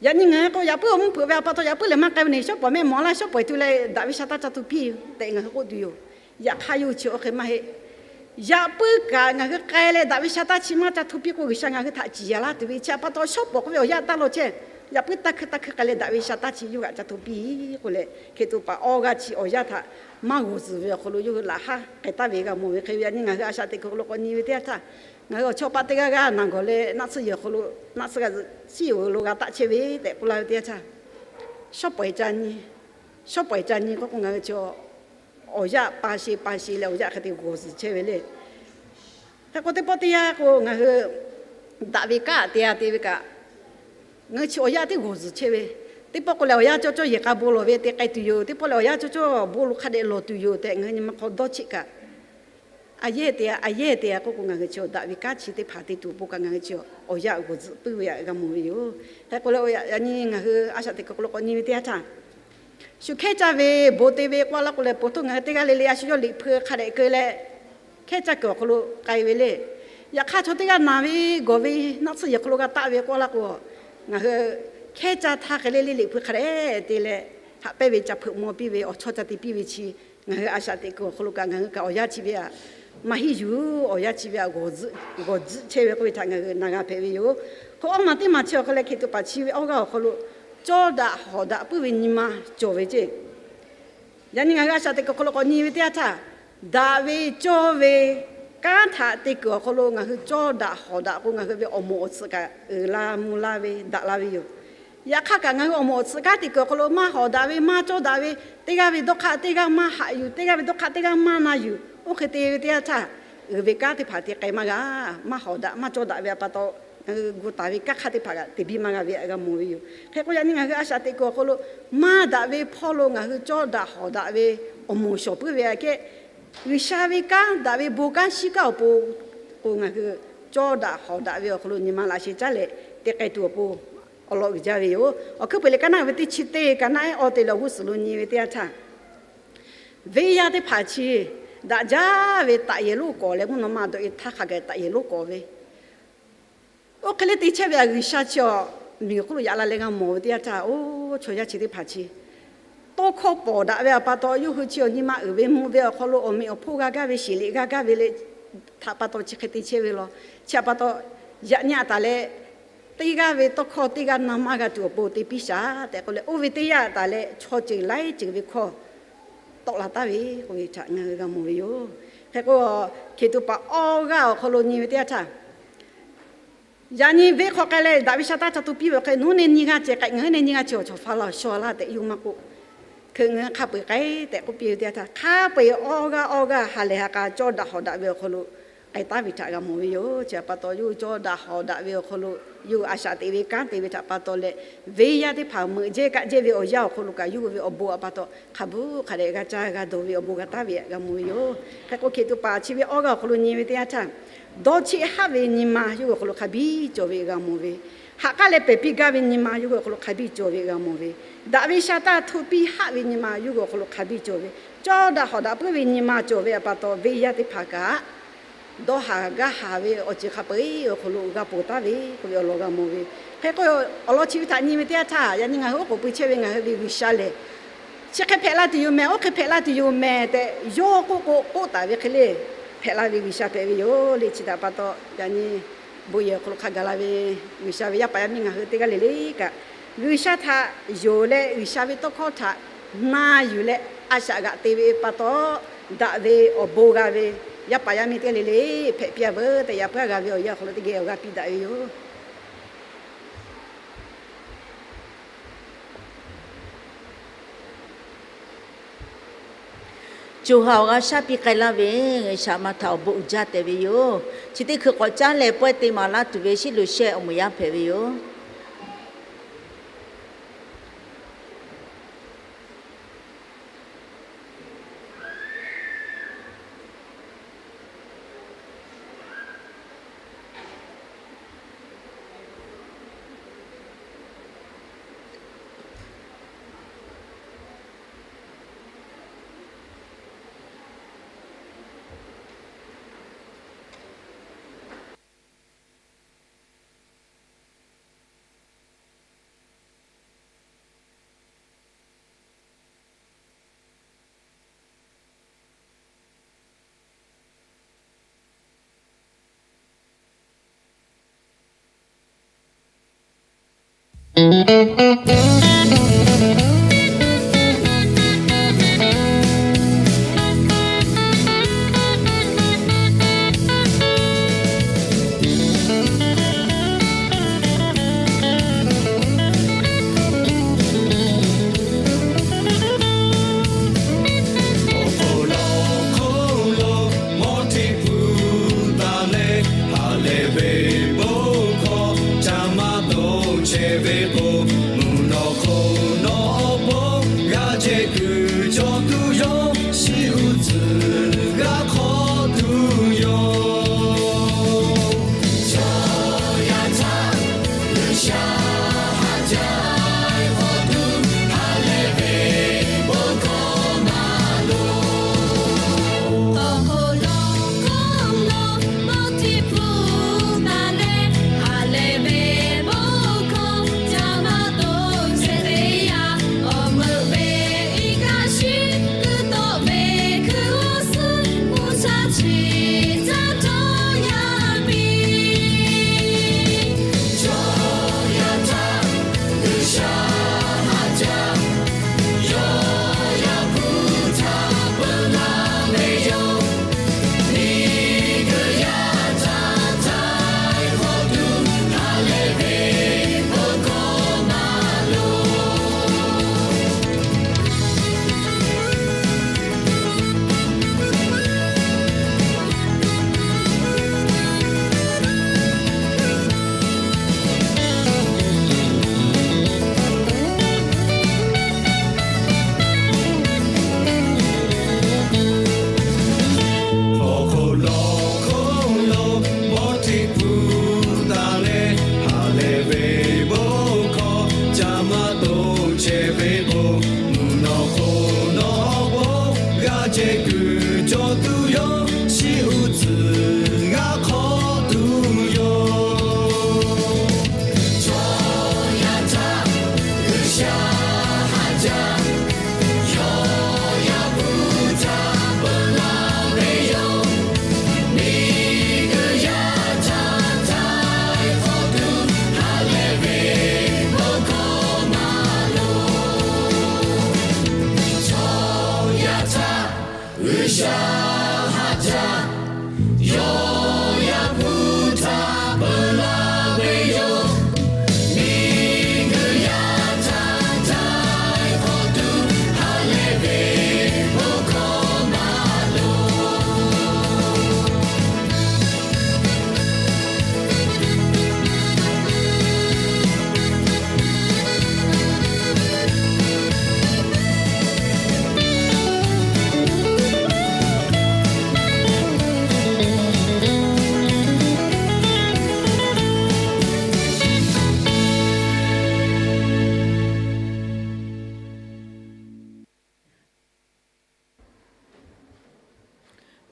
yaꞈ nyi ngaˬ hui k'o yaꞈ puiˉ awˬ mvuhˇ hpeuꞈ ve a pa taw yaꞈ puiˉ lehˬ maˇ k'ai ve nehˬ, shawˉ pawˍ mehˆ mawˬ laˇ, shawˉ pawˍ-e tu leh daꞈ ve sha taˇ ca hto piˇ tehꞈ ngaˬ hui k'oˆ tuˬ yoˬ. Yaꞈ hk'aˇ yawˇ hui chi oˇ hk'e maˇ heˆ. Yaꞈ puiˉ kaꞈ ngaˬ hui k'ai leh daꞈ ve sha taˇ chi maˇ ca hto piˇ k'o G'uiˬsha ngaˬ hui htaꞈ ciˍ yaˍ laˇ tuˬ ve chi a pa taw shawˉ pawˍ k'oˆ ve awˬ yanˇ taˇ law chehˇ. Yaꞈ puiˉ taˇ hkui taˇ hkui k'ai leh daꞈ ve sha taˇ chi yawˇ hui htaꞈ ca hto piˇ k'oˆ leh hkiˬ tuꞈ paˍ awˇ g'aˇ chi awˬ yanˇ htaꞈ maˇ g'awˬ zuhˬ ve awˬ hk'aw lo yawˇ hui laꞈ haˉ k'ai taˍ ve g'a mawˬ ve hk'e ve, yaꞈ nyi ngaˬ hui a shaꞈ teꞈ kuiˬ awˬ hk'aw lo k'awꞈ nyi ve teˇ yanˇ htaˇ, ngaˬ hui awˬ chawˇ paˆ teˇ g'aˇ g'aˇ naˬ gawˬ leh naˆ tsuhˇ yehˬ awˬ hk'aw lo naˆ tsuhˇ g'aˇ tsuhˇ yehˬ awˬ hk'aw lo g'a taˆ chehˇ ve tehꞈ k'oˆ laˇ ve teˇ yanˇ htaˇ, shawˉ pawˍ-e ca nyi, shawˉ pawˍ-e ca nyi k'oˆ k'o ngaˬ hui chi awˬ yanˇ pa she pa she leh awˬ yanˇ hk'e te g'awˬ zuhˬ chehˇ ve le. Hk'e k'o teˇ pawˆ teˇ yanˇ k'o ngaˬ hui daꞈ ve kanˉ te-a te ve kaꞈ, ngaˬ hui chi awˬ yanˇ teˇ g'awˬ zuhˬ chehˇ ve. Teˇ pawˆ k'o lehˬ awˬ yanˇ cawˇ cawˇ yehˬ k'a bon lawˬ ve te k'ai tuˬ yoˬ. Teˇ pawˆ lehˬ awˬ yanˇ cawˇ cawˇ bon lo hk'a dehꞈ lawˬ tuˬ yoˬ tehꞈ ngaˬ hui nyi ma hk'aw dawˇ cheˆ kaꞈ, a yehˇ te-a a yehˇ te-a k'oˆ k'o ngaˬ hui chi daꞈ ve kanˉ chi teˇ hpaˍ te tuˬ awˬ pon kaꞈ ngaˬ hui chi awˬ yanˇ g'awˬ zuhˬ puiˉ ve htaꞈ g'a mawˬ ve yoˬ. Hk'e k'o leh yaꞈ nyi ngaˬ hui a shaꞈ teꞈ kuiˬ awˬ hk'aw lo k'awꞈ nyi ve teˇ yanˇ htaˇ, shu hkehˉ caˇ ve bon te ve k'oˆ laˇ k'o lehˬ, po htoˇ ngaˬ hui teˇ g'aˇ le le a shu yawˇ liꞈ hpu hk'a dehꞈ keu leh hkehˉ caˇ kuiˬ awˬ hk'aw lo k'ai ve le. Yaꞈ hk'aˇ chaw teˇ g'aˇ naˬ ve gawˬ ve naˆ tsuhˇ yehˬ hk'aw lo g'a taˆ ve k'oˆ laˇ k'o, ngaˬ hui hkehˉ caˇ htaˇ hk'e le le liꞈ hpu hk'a dehꞈ te leh haꞈ pehnˇ ve ca hpeuꞈ maw piˇ ve awˬ chawˇ ca te piˇ ve chi, ngaˬ hui a shaꞈ teꞈ kuiˬ awˬ hk'aw lo kaꞈ ngaˬ hui kaꞈ awˬ yanˇ chi ve htaꞈ maˇ hiˉ yuˬ, awˬ yanˇ chi ve htaꞈ g'awˬ zuhˆ chehˇ ve k'oˆ ve htaꞈ ngaˬ hui na g'a hpehꞈ ve yoˬ. Hk'e awˇ maˬ teˇ maˬ chi awˬ hk'aw leh hkiˬ tuꞈ paˍ chi ve awˇ g'aˇ awˬ hk'aw lo cawˇ daꞈ hawˍ daꞈ puiˉ ve nyi ma cawˬ ve ceˇ. Yaꞈ nyi ngaˬ hui a shaꞈ teꞈ kuiˬ awˬ hk'aw lo k'awꞈ nyi ve teˇ yanˇ htaˇ, daꞈ ve cawˇ ve kanˉ htaꞈ te kuiˬ awˬ hk'aw lo ngaˬ hui cawˇ daꞈ hawˍ daꞈ k'o ngaˬ hui ve awˬ moˍ awˬ tsuhꞈ kaꞈ uiˍ la mvuh laˇ ve daꞈ la ve yoˬ. Yaꞈ hk'aˇ kaꞈ ngaˬ hui awˬ moˍ awˬ tsuhꞈ kanˉ te kuiˬ awˬ hk'aw lo maˇ hawˍ daꞈ ve maˇ cawˇ daꞈ ve, teˇ g'aˇ ve dawˇ hk'aˇ teˇ g'aˇ maˇ haꞈ yuˬ, teˇ g'aˇ ve dawˇ hk'aˇ teˇ g'aˇ maˇ na yuˬ, oˇ hk'e te ve teˇ yanˇ htaˇ, uiˍ ve kanˉ teˇ hpaˍ te k'ai maˇ g'a. Maˇ hawˍ daꞈ maˇ cawˇ daꞈ ve a pa taw, ngaˬ hui gu taˍ ve kanˉ hk'aˇ teˇ hpaˍ kaꞈ te biˇ maˇ g'a ve htaꞈ g'a mawˬ ve yoˬ. Hk'e k'o yaꞈ nyi ngaˬ hui a shaꞈ teꞈ kuiˬ awˬ hk'aw lo maˇ daꞈ ve hpawˇ lo ngaˬ hui cawˇ daꞈ hawˍ daꞈ ve awˬ moˍ shawˍ puiˉ ve aꞈ kehˉ, G'uiˬsha ve kanˉ daꞈ ve bon kanˉ shiˉ kaˉ awˬ pon k'o ngaˬ hui cawˇ daꞈ hawˍ daꞈ ve awˬ hk'aw lo nyi ma laꞈ sheh caˉ leh te k'ai tuˬ awˬ pon awˬ lawn uiˍ jaˇ ve yoˬ. Awˬ hkuiˉ peuˬ leh kaˇ naˆ ve teˇ chi teˇ kaꞈ naˆ ehˉ awˇ te leh awˬ g'uˇ suhˍ lo nyi ve teˇ yanˇ htaˇ, venˇ yaˇ teˇ hpaˍ chi daꞈ jaˇ ve taꞈ yehˬ lonˉ k'awˍ leh mvuhˇ naw ma dawꞈ-e htaˇ hk'a gaˬ taꞈ yehˬ lonˉ k'awˍ ve Oˇ hk'e le te chehˇ ve a G'uiˬsha chi awˬ miˬguiˬ hk'oˆ lo yaꞈ la leh g'a mawˬ ve teˇ yanˇ htaˇ, oˇ chaw yaˇ chi teˇ hpaˍ chi tawˇ hkawˇ pawˍ daꞈ ve awˬ pa taw, yawˇ hui chi awˬ nyi ma uiˍ ve mvuh ve awˬ hk'aw lo awˬ meꞈ awˬ hponˇ g'a gaˇ ve, sheˍ liꞈ g'a gaˇ ve le htaꞈ pa taw chi hk'e te chehˇ ve law. Chi htaꞈ pa taw yaꞈ nyi a taˍ leh, teˇ g'aˇ ve tawˇ hkawˇ teˇ g'aˇ na maˇ g'a tuˬ awˬ pon te piˇ shaˍ tehꞈ k'oˆ leh, oˇ ve teˇ yanˇ a taˍ leh chaw ceuˬ laiˉ ceuˬ ve hkawˇ tawˆ la taˍ ve k'oˆ ve htaꞈ ngaˬ hui g'a mawˬ ve yoˬ. Hk'e k'o, Hkiˬtuꞈ paˍ awˇ g'aˇ awˬ hk'aw lo nyi ve teˇ yanˇ htaˇ, yaꞈ nyi venˇ hk'aw k'ai leh daꞈ ve sha taˇ ca to piˇ ve awˬ hk'e, nawˬ hui nehˬ nyi g'a ceh k'ai, ngaˬ hui nehˬ nyi g'a ceh awˬ chawˍ fa la awˬ shaw laˇ tehꞈ yawˇ maˇ k'oˆ. Hkeuꞈ ngaˬ hui hk'a peu-eˬ k'ai tehꞈ k'oˆ piˇ ve teˇ yanˇ htaˇ, hk'a peu-eˬ awˇ g'aˇ awˇ g'aˇ ha lehˬ ha k'a cawˇ daꞈ hawˍ daꞈ ve awˬ hk'aw lo k'ai taˍ ve htaꞈ g'a mawˬ ve yoˬ. Chi htaꞈ pa taw, yawˇ hui cawˇ daꞈ hawˍ daꞈ ve awˬ hk'aw lo yawˇ hui a shaꞈ teꞈ ve kanˉ te ve htaꞈ pa taw leh, venˇ yaˇ teˇ hpaˍ meuꞈ jehˇ kaˆ jehˇ ve awˬ yanˇ awˬ hk'aw lo kaꞈ, yawˇ hui ve awˬ bon a pa taw hk'a bvuhˆ hk'a dehꞈ g'a caˇ g'a dawˬ ve awˬ bon g'a taˍ ve htaꞈ g'a mawˬ ve yoˬ. Hk'e k'o, Hkiˬtuꞈ paˍ chi ve awˇ g'aˇ awˬ hk'aw lo nyi ve teˇ yanˇ htaˇ, dawˇ cheˆ haˆ ve nyi ma yawˇ hui awˬ hk'aw lo hk'a biˇ cawˬ ve g'a mawˬ ve, haꞈ k'aˉ leh pehˬ piˇ gaˇ ve nyi ma yawˇ hui awˬ hk'aw lo hk'a biˇ cawˬ ve g'a mawˬ ve, daꞈ ve sha taˇ htoˆ piˇ haˆ ve nyi ma yawˇ hui awˬ hk'aw lo hk'a biˇ cawˬ ve, cawˇ daꞈ hawˍ daꞈ puiˉ ve nyi ma cawˬ ve a pa taw, venˇ yaˇ teˇ hpaˍ kaꞈ dawˇ haˍ gaˇ haˍ ve awˬ ceuˬ hk'a peu-eˬ awˬ hk'aw lo g'a ponˬ taˍ ve k'oˆ ve awˬ lawn g'a mawˬ ve. Hk'e k'o, awˬ lawn chi ve htaꞈ nyi ve teˇ yanˇ htaˇ, yaꞈ nyi ngaˬ hui oˉ k'oˍ pui chehˇ ve ngaˬ hui ve G'uiˬsha lehˬ, chi hk'e hpehꞈ la tuˬ yoˬ mehˍ, oˇ hk'e hpehꞈ la tuˬ yoˬ mehˍ tehꞈ yawˇ k'oˆ k'o k'oˆ taˍ ve hk'e le, hpehꞈ la ve G'uiˬsha hpehꞈ ve yoˬ le. Chi htaꞈ pa taw, yaꞈ nyi bon yehˬ awˬ hk'aw lo hk'a gaˬ la ve G'uiˬsha ve yaˇ paˍ yaˇ miˇ ngaˬ hui teˇ g'aˇ le le kaꞈ, G'uiˬsha htaꞈ yonˍ leh G'uiˬsha ve tawˇ hkawˇ htaꞈ na yuˬ leh a shaꞈ g'aꞈ te ve pa taw, daꞈ ve awˬ bon g'a ve yaˇ paˍ yaˇ miˇ teˇ g'aˇ le le hpehꞈ piˇ-a veuˬ tehꞈ, yaꞈ puiˉ g'a ve awˬ yanˇ awˬ hk'aw lo teˇ geh awˬ g'aˇ piˇ daꞈ ve yoˬ. Co ha awˬ g'aˇ shaˉ piˇ k'ai laˇ ve G'uiˬsha ma htaꞈ awˬ bon uiˍ jaˇ tehꞈ ve yoˬ. Chi teˇ hkui k'awꞈ caˉ leh pawehˇ te maˍ laˇ tuˬ ve Shiˉluꞈ shehˆ awˬ moˍ yaˇ hpehꞈ ve yoˬ. Awˬ hk'aw lo hk'oˆ lo mawˇ hteˇ pui taˍ leh, ha lehˬ ve bon hkawˇ ca maˇ dawˇ chehˇ ve k'o, mvuhˇ naw G'uiˬsha haꞈ jaˇ, yawˇ yaˇ hpu htaꞈ peuˬ laˇ ve yoˬ. Miˬguiˬ yaˇ htaꞈ htaiˍ hk'awꞈ tuˬ ha lehˬ ve bon hkawˇ maˇ loˍ.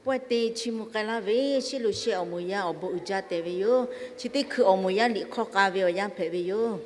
Pawehˇ te chi mvuh k'ai laˇ ve, Shiˉloꞈshehˇ awˬ moˍ yaˇ awˬ bon uiˍ jaˇ tehꞈ ve yoˬ. Chi teˇ hkui awˬ moˍ yaˇ liꞈ hk'awˇ k'a ve awˬ yanˇ hpehꞈ ve yoˬ.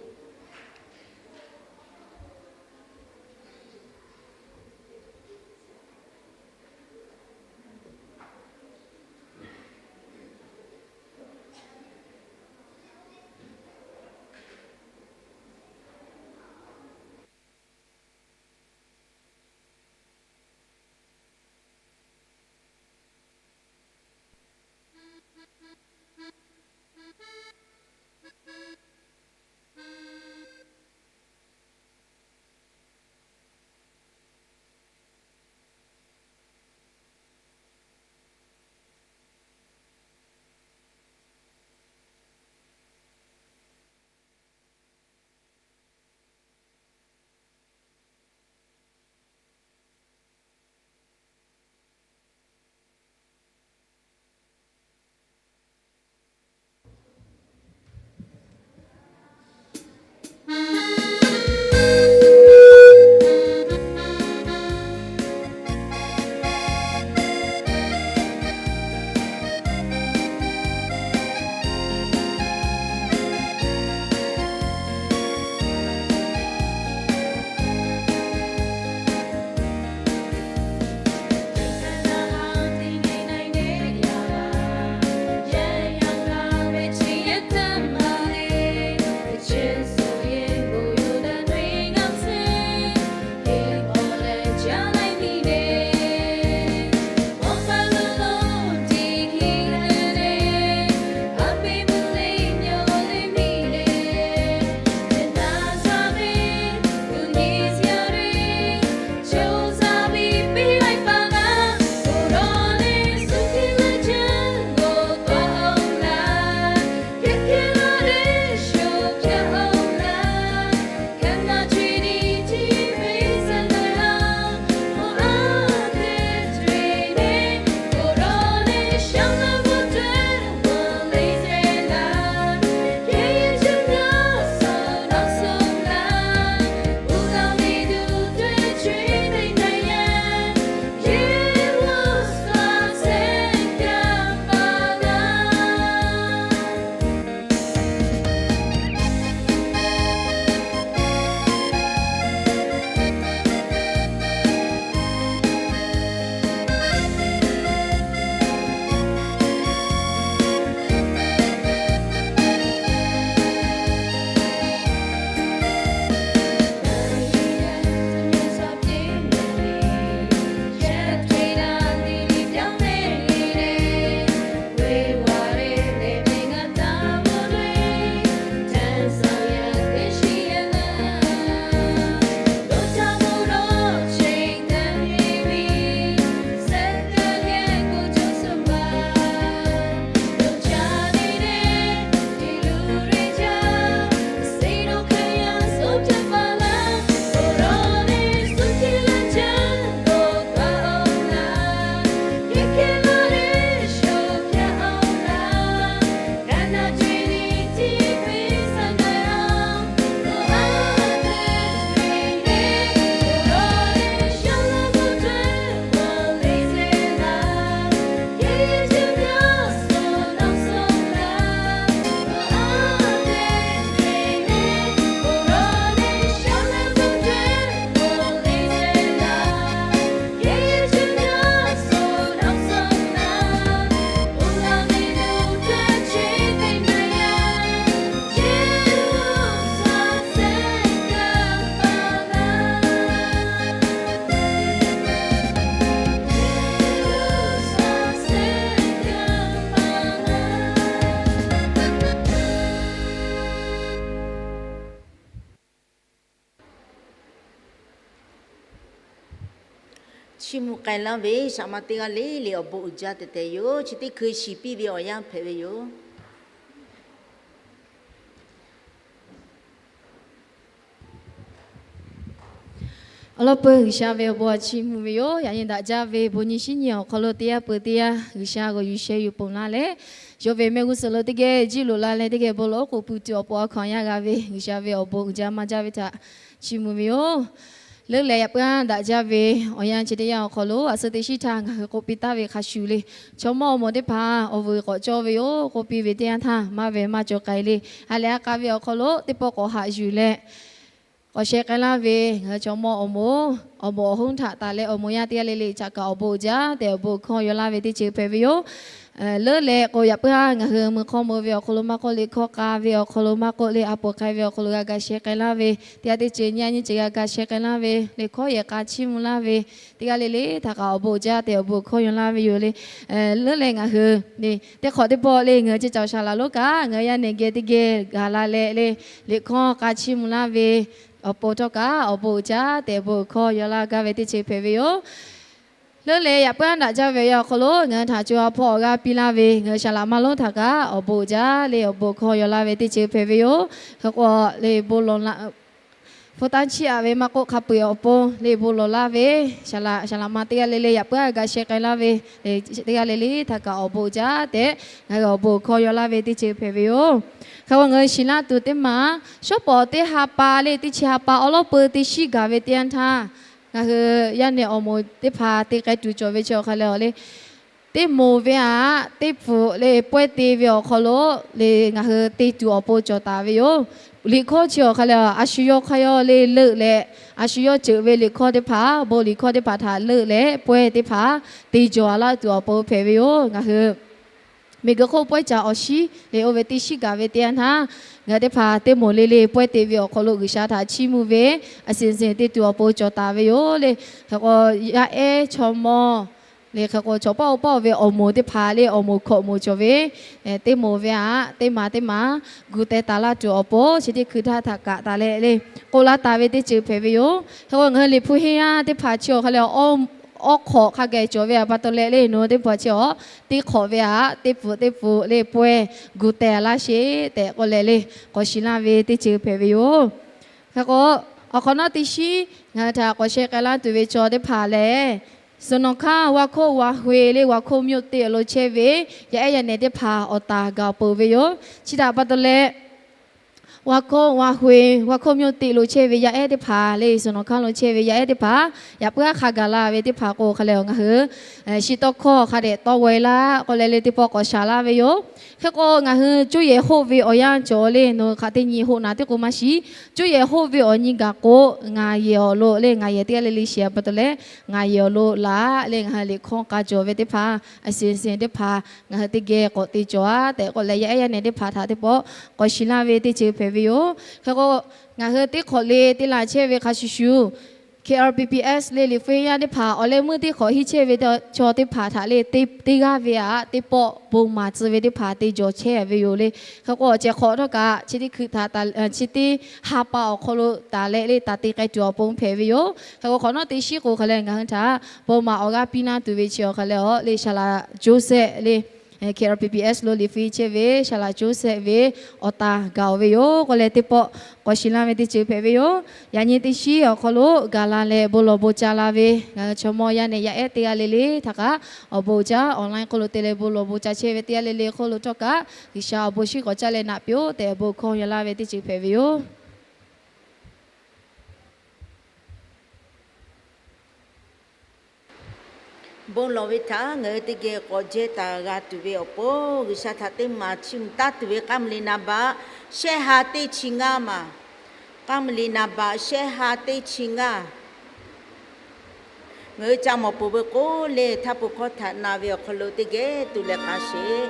Chiˇ mvuh k'ai laˇ ve shaꞈ ma teˇ g'aˇ le le awˬ bon uiˍ jaˇ tehꞈ tehꞈ yoˬ. Chi teˇ hkui shiˍ piˇ ve awˬ yanˇ hpehꞈ ve yoˬ. Awˬ lawn peuˬ G'uiˬsha ve awˬ bon a chiˇ mvuh ve yoˬ. Yaꞈ nyi daꞈ jaˇ ve bon nyi shinˉ nyi awˬ hk'aw lo teˇ yanˇ peuˬ teˇ yanˇ G'uiˬsha g'awˬ yuˬ sheh yuˬ ponˬ laˇ leh, yawˇ ve mehˆ g'uˇ suhˍ lo teˇ geh jiˇ loꞈ la leh teˇ geh bon lawˬ oˉ k'oˍ pui tuˬ awˬ pon a hkaw anˬ yaˇ g'a ve G'uiˬsha ve awˬ bon uiˍ jaˇ maˇ jaˇ ve htaꞈ chiˇ mvuh ve yoˬ. Leuˉ leh yaꞈ puiˉ daꞈ jaˇ ve awˬ yanˇ chi teˇ yanˇ awˬ hk'aw lo a suh teˇ shiˉ htaˇ ngaˬ hui k'oˆ piˇ taˍ ve hk'a shuˍ le, chaw mawˇ awˬ moˍ teˇ hpaˍ awˬ vuiˬ k'awꞈ cawˇ ve yoˬ. K'oˆ piˇ ve teˇ yanˇ htaˇ maˇ ve maˇ cawˬ k'ai le. Ha lehˬ a k'a ve awˬ hk'aw lo teˇ pawˆ k'awꞈ haꞈ yuˬ leh k'awꞈ sheh k'ai laˇ ve ngaˬ hui chaw mawˇ awˬ moˍ, awˬ moˍ awˬ hoˉ htaꞈ taˍ leh awˬ moˍ yaˇ teˇ g'aˇ le le htaꞈ kaꞈ awˬ bon uiˍ jaˇ tehꞈ awˬ bon hkawˇ yaw laˇ ve teˇ ceuˬ hpehꞈ ve yoˬ. Leuˉ leh k'o yaꞈ puiˉ haˉ ngaˬ hui mui hk'awˇ mui ve awˬ hk'aw lo maˇ k'oˆ, liꞈ hkawˇ k'a ve awˬ hk'aw lo maˇ k'oˆ, le a poˍ k'ai ve awˬ hk'aw lo g'a ga sheh k'ai laˇ ve teˇ g'aˇ teˇ ceuˬ nyi a nyi ceuˬ g'a ga sheh k'ai laˇ ve liꞈ hkawˇ yehˬ k'a chiˇ mvuh laˇ ve teˇ g'aˇ le le htaꞈ kaꞈ awˬ bon uiˍ jaˇ tehꞈ awˬ bon hkawˇ yaw laˇ ve yoˬ le. Leuˉ leh ngaˬ hui teˇ hk'awꞈ teˇ pawˆ le ngaˬ hui chi caoˬ shaˍ laꞈ lonˉ kaꞈ ngaˬ hui yaˇ nehˬ geh teˇ geh gaˬ la leh le, liꞈ hkawˇ k'a chiˇ mvuh laˇ ve awˬ pon htawˇ kaꞈ awˬ bon uiˍ jaˇ tehꞈ awˬ bon hkawˇ yaw laˇ gaˇ ve teˇ ceuˬ hpehꞈ ve yoˬ. Leuˉ leh yaꞈ puiˉ daꞈ jaˇ ve awˬ yanˇ awˬ hk'aw lo ngaˬ hui htaꞈ co ha hpawˇ awˬ g'aˇ piˇ laˇ ve ngaˬ hui shaˍ laꞈ ma lonˉ htaꞈ kaꞈ awˬ bon uiˍ jaˇ le awˬ bon hkawˇ yaw laˇ ve teˇ ceuˬ hpehꞈ ve yoˬ. Hk'e k'o le bon lawˬ la hpu taˇ chiˇ aꞈ ve maˇ k'oˆ, hk'a peu-eˬ awˬ pon le bon lawˬ laˇ ve shaˍ laꞈ shaˍ laꞈ ma teˇ g'aˇ le le yaꞈ puiˉ a ga sheh k'ai laˇ ve teˇ g'aˇ le le htaꞈ kaꞈ awˬ bon uiˍ jaˇ tehꞈ ngaˬ hui awˬ bon hkawˇ yaw laˇ ve teˇ ceuˬ hpehꞈ ve yoˬ. Hk'e k'o ngaˬ hui shiˍ laˇ tuˬ teˇ maˬ shawˉ pawˍ teˇ ha pa le teˇ chi ha pa awˉ lawˉ peu teˇ shiˉ gaˬ ve teˇ yanˇ htaˇ ngaˬ hui yaˇ nehˬ awˬ moˍ teˇ hpaˍ te k'ai tuˬ cawˬ ve chi awˬ hk'aˇ leh awˬ le teˇ moˍ ve aꞈ teˇ pfuhˍ le pawehˇ te ve awˬ hk'aw lo le ngaˬ hui te tuˬ awˬ pon cawˬ taˍ ve yoˬ. Liꞈ hkawˇ chi awˬ hk'aˇ leh a shu yawˇ hk'aˇ yawˇ le leuˆ leh a shu yawˇ ceuˬ ve liꞈ hkawˇ teˇ hpaˍ bon liꞈ hkawˇ teˇ hpaˍ htaꞈ leuˆ leh pawehˇ teˇ hpaˍ te jawˬ a laˇ tuˬ awˬ pon hpehꞈ ve yoˬ. Ngaˬ hui miˬguiˬ hk'oˆ pawehˇ caˍ awˬ shiˉ le oˇ ve teˇ shiˉ gaˬ ve teˇ yanˇ htaˇ ngaˬ hui teˇ hpaˍ teˇ moˍ le le pawehˇ te ve awˬ hk'aw lo G'uiˬsha htaꞈ chiˇ mvuh ve a shinˍ shinˍ te tuˬ awˬ pon cawˬ taˍ ve yoˬ le. Hk'e k'o yaˇ ehˉ chaw mawˇ le hk'e k'o chaw pawˆ oˇ pawˆ ve awˬ moˍ teˇ hpaˍ le awˬ moˍ hkawꞈ moˍ cawˬ ve teˇ moˍ ve aꞈ teˇ maˬ teˇ maˬ gu teh taˍ laˇ tuˬ awˬ pon chi teˇ hkui htaˇ htaꞈ kaꞈ taˍ leh le k'oˆ laˇ taˍ ve teˇ ceuˬ hpehꞈ ve yoˬ. Hk'e k'o ngaˬ hui liꞈ hpu henˇ yaˇ teˇ hpaˍ chi awˬ hk'aˇ leh awˬ hk'awꞈ hk'a geh cawˬ ve aꞈ pa taw leh le nawˬ hui teˇ hpaˍ chi awˬ teˇ hk'awꞈ ve aꞈ teˇ pfuhˍ teˇ pfuhˍ le pawehˇ gu teh laˇ sheˍ tehꞈ k'oˆ leh le k'awꞈ shiˍ laˇ ve teˇ ceuˬ hpehꞈ ve yoˬ. Hk'e k'o awˬ hk'awꞈ nawˉ teˇ shiˉ ngaˬ hui htaꞈ k'awꞈ sheh k'ai laˇ tuˬ ve chaw teˇ hpaˍ lehˬ, Suhˍ nawˬ hkanˇ วังโขง วังห้วย le วังโขง မြို့သစ် awˬ lo chehˇ ve yaˇ ehˉ yaˇ nehˬ teˇ hpaˍ awˬ taˍ gaˬ peuˬ ve yoˬ. Chi htaꞈ pa taw leh วังโขง วังห้วย วังโขง မြို့သစ် lo chehˇ ve yaˇ ehˉ teˇ hpaˍ le Suhˍ nawˬ hkanˇ lo chehˇ ve yaˇ ehˉ teˇ hpaˍ yaꞈ puiˉ aˉ hk'a gaˬ la ve teˇ hpaˍ k'o hk'a leh awˬ ngaˬ hui shiˍ tawˇ hkawˇ hk'a dehꞈ tawˇ g'aw e laˇ k'oˆ leh le teˇ pawˆ k'awꞈ shaˍ laˇ ve yoˬ. Hk'e k'o ngaˬ hui cuˇ yehˬ hoˆ ve awˬ yanˇ cawˬ le nawˬ hui hk'aˬ teˇ nyi hoˆ naˍ teˇ k'o maˇ shiˍ. Cuˇ yehˬ hoˆ ve awˬ nyi gaˬ k'o ngaˬ yehˬ awˬ lo le ngaˬ yehˬ teˇ g'aˇ le le shiˍ a pa taw leh ngaˬ yehˬ awˬ lo laꞈ le ngaˬ hui liꞈ hkawˇ k'a cawˬ ve teˇ hpaˍ a shinˍ shinˍ teˇ hpaˍ ngaˬ hui teˇ geh k'awꞈ te cawˬ a tehꞈ k'oˆ leh yaˇ ehˉ yaˇ nehˬ teˇ hpaˍ htaꞈ teˇ pawˆ k'awꞈ shiˍ laˇ ve teˇ ceuˬ hpehꞈ ve yoˬ. Hk'e k'o ngaˬ hui teˇ hk'awꞈ le teˇ la chehˇ ve hk'a shuˍ shuˍ K R P P S le liꞈ hpu henˇ yaˇ teˇ hpaˍ awˬ leh meuˇ teˇ hk'awꞈ henˇ chehˇ ve chaw teˇ hpaˍ htaꞈ le teˇ g'aˇ ve aꞈ teˇ pawˆ bon maˍ tcuh ve teˇ hpaˍ te jawˬ chehˇ ve yoˬ le. Hk'e k'o awˬ cehˬ hk'awꞈ htawˇ kaꞈ chi teˇ hkui htaꞈ chi teˇ ha pa awˬ hk'aw lo taˍ leh le taˍ te k'ai tuˬ awˬ pon hpehꞈ ve yoˬ. Hk'e k'o hk'awꞈ nawˉ teˇ shiˉ k'o hk'a leh ngaˬ hui htaꞈ bon maˍ awˬ g'aˇ piˇ laˇ tuˬ ve chi awˬ hk'a leh awˬ le Saˍ laꞈ Joseph le K R P P S lo liꞈ hpu henˇ chehˇ ve Saˍ laꞈ Joseph ve awˬ taˍ gaˬ oˬ ve yoˬ k'oˆ leh teˇ pawˆ k'awꞈ shiˍ laˇ ve teˇ ceuˬ hpehꞈ ve yoˬ. Yaꞈ nyi teˇ shiˉ awˬ hk'aw lo gaˬ la leh bon lawˬ bon ca la ve ngaˬ hui chaw mawˇ yaˇ nehˬ yaˇ ehˉ teˇ g'aˇ le le htaꞈ kaꞈ awˬ bon uiˍ jaˇ online hk'oˆ lo te leh bon lawˬ bon ca chehˇ ve teˇ g'aˇ le le hk'oˆ lo htawˇ kaꞈ G'uiˬsha awˬ bon shinˉ k'awꞈ caˇ leh naꞈ piˇ-oˆ tehꞈ awˬ bon hkawˇ yaw laˇ ve teˇ ceuˬ hpehꞈ ve yoˬ. Bon lawˬ ve htaꞈ ngaˬ hui teˇ geh k'awꞈ jehˇ taˍ g'a tuˬ ve awˬ pon G'uiˬsha htaꞈ teˇ maˬ chiˇ mvuh taˉ tuˬ ve k'aˉ ma le naˍ baꞈ shehˆ ha teˇ chi ngaˇ maˬ, k'aˉ ma le naˍ baꞈ shehˆ ha teˇ chi ngaˇ. Ngaˬ hui ca mawˬ peuˬ ve k'o le htaˇ po hkawˇ htaꞈ na ve awˬ hk'aw lo teˇ geh tuˬ leh k'a sheˍ.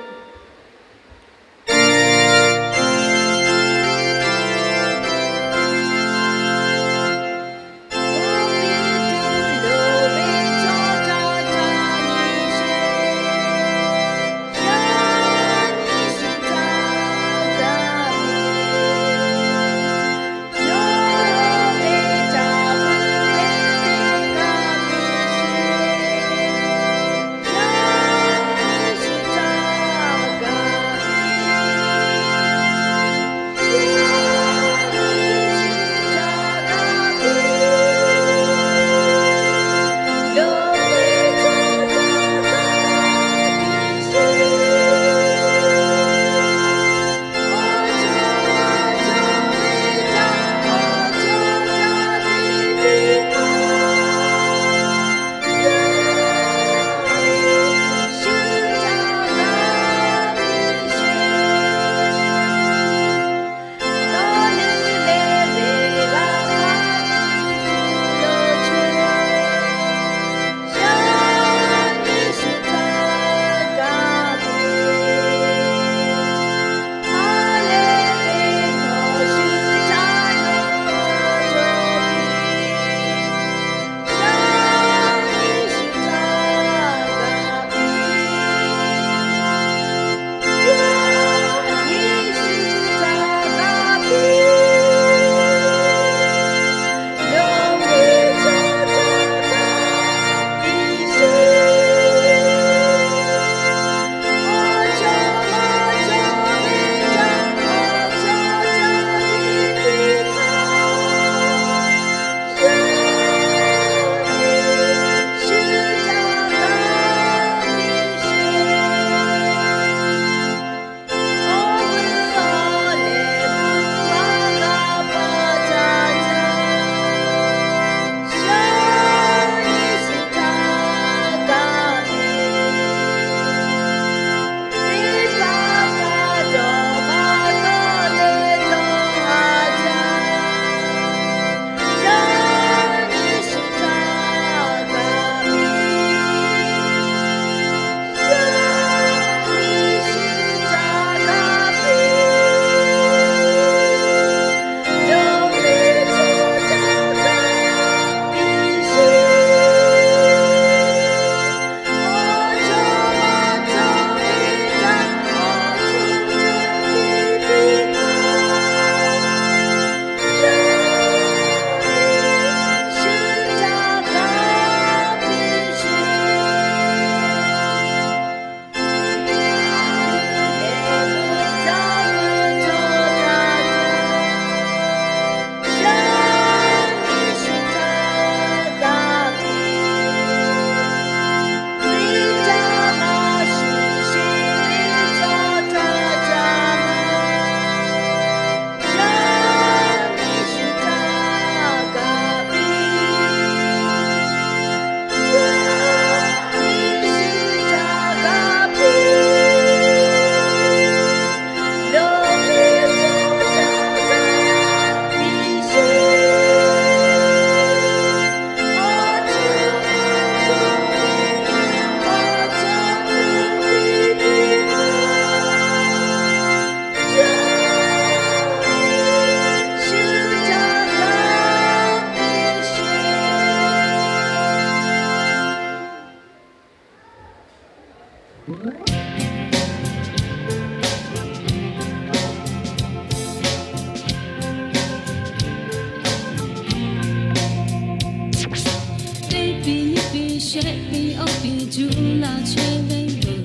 Shehˆ piˇ awˇ piˇ juˇ la chehˇ ve yoˬ.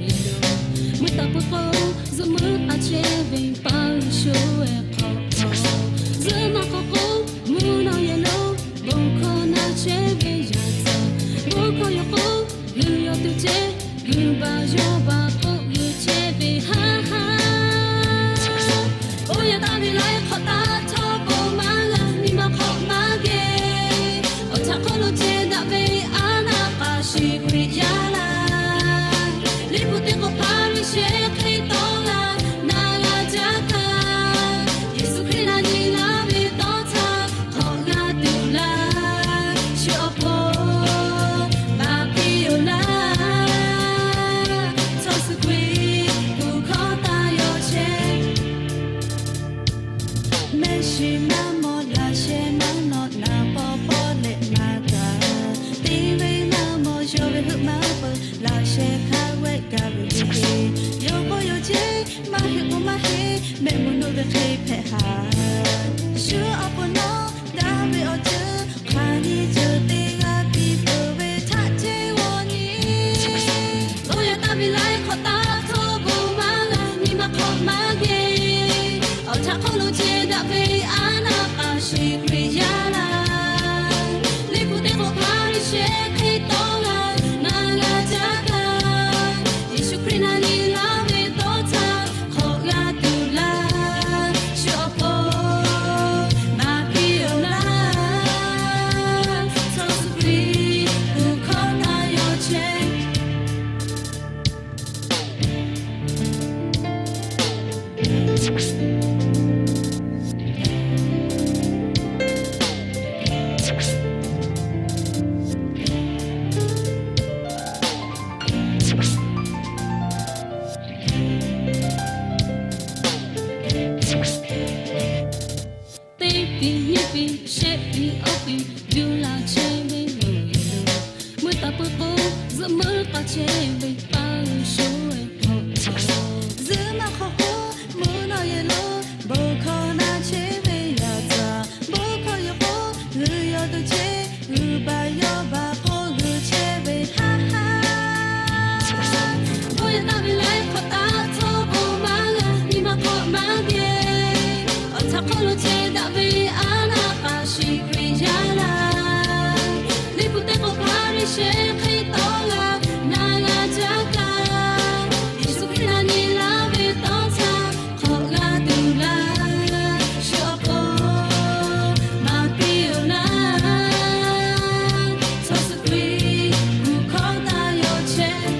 Mvuhˇ taˍ peuˬ k'o, zuhꞈ meuˉ a chehˇ ve paˇ sho-e hk'aw, zuhꞈ maˇ hk'aw k'o, mvuhˇ naw yehˬ lo bon hkawˇ na chehˇ ve yaˇ tcuh, bon hkawˇ yaw k'o, g'uiˬ yaw tuˬ ceh, g'uiˬ baˬ yawˇ baˬ k'oˆ g'uiˬ chehˇ ve haˉ haˉ. Oˇ yaˇ taˇ ve laiˉ hk'awꞈ taˇ htawˇ bon maˇ g'a, nyi ma hk'awꞈ maˇ geh. Awˬ htaꞈ hk'aw lo ceh daꞈ ve aˉ naˆ k'a shiˍ Hkriꞈ yaˇ laˇ. Liꞈ hpu teˇ k'oˍ hpaˇ ve shehˆ hk'e tawˆ la, na g'a jaˇ kaꞈ, Yeˍsuˆ Hkriꞈ na nyi laˇ ve tawˇ htaˇ hk'awꞈ g'a tuˬ laˇ. Shu awˬ pon maˍ piˇ-oˬ laˇ. Chaw suh k'o-e, kuˬ hkawˇ taˇ yaw chehˇ. Mehˆ shiˍ maˇ mawˬ, laꞈ sheh maˇ nawꞈ, naˍ paw pawˆ leh maˇ kaꞈ, teˇ venˇ maˇ mawˬ, yawˇ ve heuˆ maˇ peuˬ, laꞈ sheh hk'a wehˆ gaˬ ve yoˬ. Yawˇ k'o yawˇ ceˇ, maˇ heˆ k'o maˇ heˆ, mehˆ mvuhˇ nuˆ ve hk'e hpehꞈ haˍ. Shu awˬ pon nawˉ daꞈ ve awˬ ceuˬ hk'aˬ nyi ceuˬ teˇ g'aˇ piˇ peuˬ ve htaꞈ ceˇ g'awˇ nyi. Oˇ yaˇ taˇ ve laiˉ hk'awꞈ taˇ htawˇ bon maˇ g'a, nyi ma hk'awꞈ maˇ geh. Awˬ htaꞈ hk'aw lo ceh daꞈ ve aˉ naˆ k'a shiˍ Hkriꞈ yaˇ laˇ. Liꞈ hpu teˇ k'oˍ hpaˇ ve shehˆ hk'e tawˆ la, na g'a jaˇ kaꞈ, Yeˍsuˆ Hkriꞈ na nyi laˇ ve tawˇ htaˇ hk'awꞈ g'a tuˬ laˇ. Shu awˬ pon maˍ piˇ-oˬ laˇ. Chaw suh k'o-e, kuˬ hkawˇ taˇ yaw chehˇ. Teˇ piˍ nyiˇ piˍ shehˆ piˍ awˇ piˍ juˇ la chehˇ ve yoˬ. Mvuhˇ taˍ peuˬ k'o, zuhꞈ meuˉ k'a chehˇ ve paˇ sho-e hk'aw, zuhꞈ maˇ hk'aw k'o, mvuhˇ naw yehˬ lo bon hkawˇ na chehˇ ve yaˇ tcuh, bon hkawˇ yaw k'o, g'uiˬ yaw tuˬ ceh, g'uiˬ baˬ yawˇ baˬ k'oˆ g'uiˬ chehˇ ve haˉ haˉ. Oˇ yaˇ taˇ ve laiˉ hk'awꞈ taˇ htawˇ bon maˇ g'a, nyi ma hk'awꞈ maˇ geh. Awˬ htaꞈ hk'aw lo ceh daꞈ ve aˉ naˆ k'a shiˍ Hkriꞈ yaˇ laˇ. Liꞈ hpu teˇ k'oˍ hpaˇ ve shehˆ hk'e tawˆ la, na g'a jaˇ kaꞈ, Yeˍsuˆ Hkriꞈ na nyi laˇ ve tawˇ htaˇ hk'awꞈ g'a tuˬ laˇ. Shu awˬ pon maˍ piˇ-oˬ laˇ. Chaw suh k'o-e, kuˬ hkawˇ taˇ yaw chehˇ.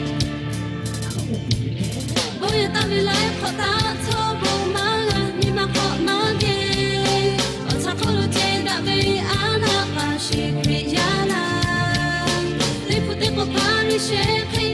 Oˇ yaˇ taˇ ve laiˉ hk'awꞈ taˇ htawˇ bon maˇ g'a, nyi ma hk'awꞈ maˇ geh. Awˬ htaꞈ hk'aw lo ceh daꞈ ve aˉ naˆ k'a shiˍ Hkriꞈ yaˇ laˇ. Liꞈ hpu teˇ k'oˍ hpaˇ ve shehˆ hk'e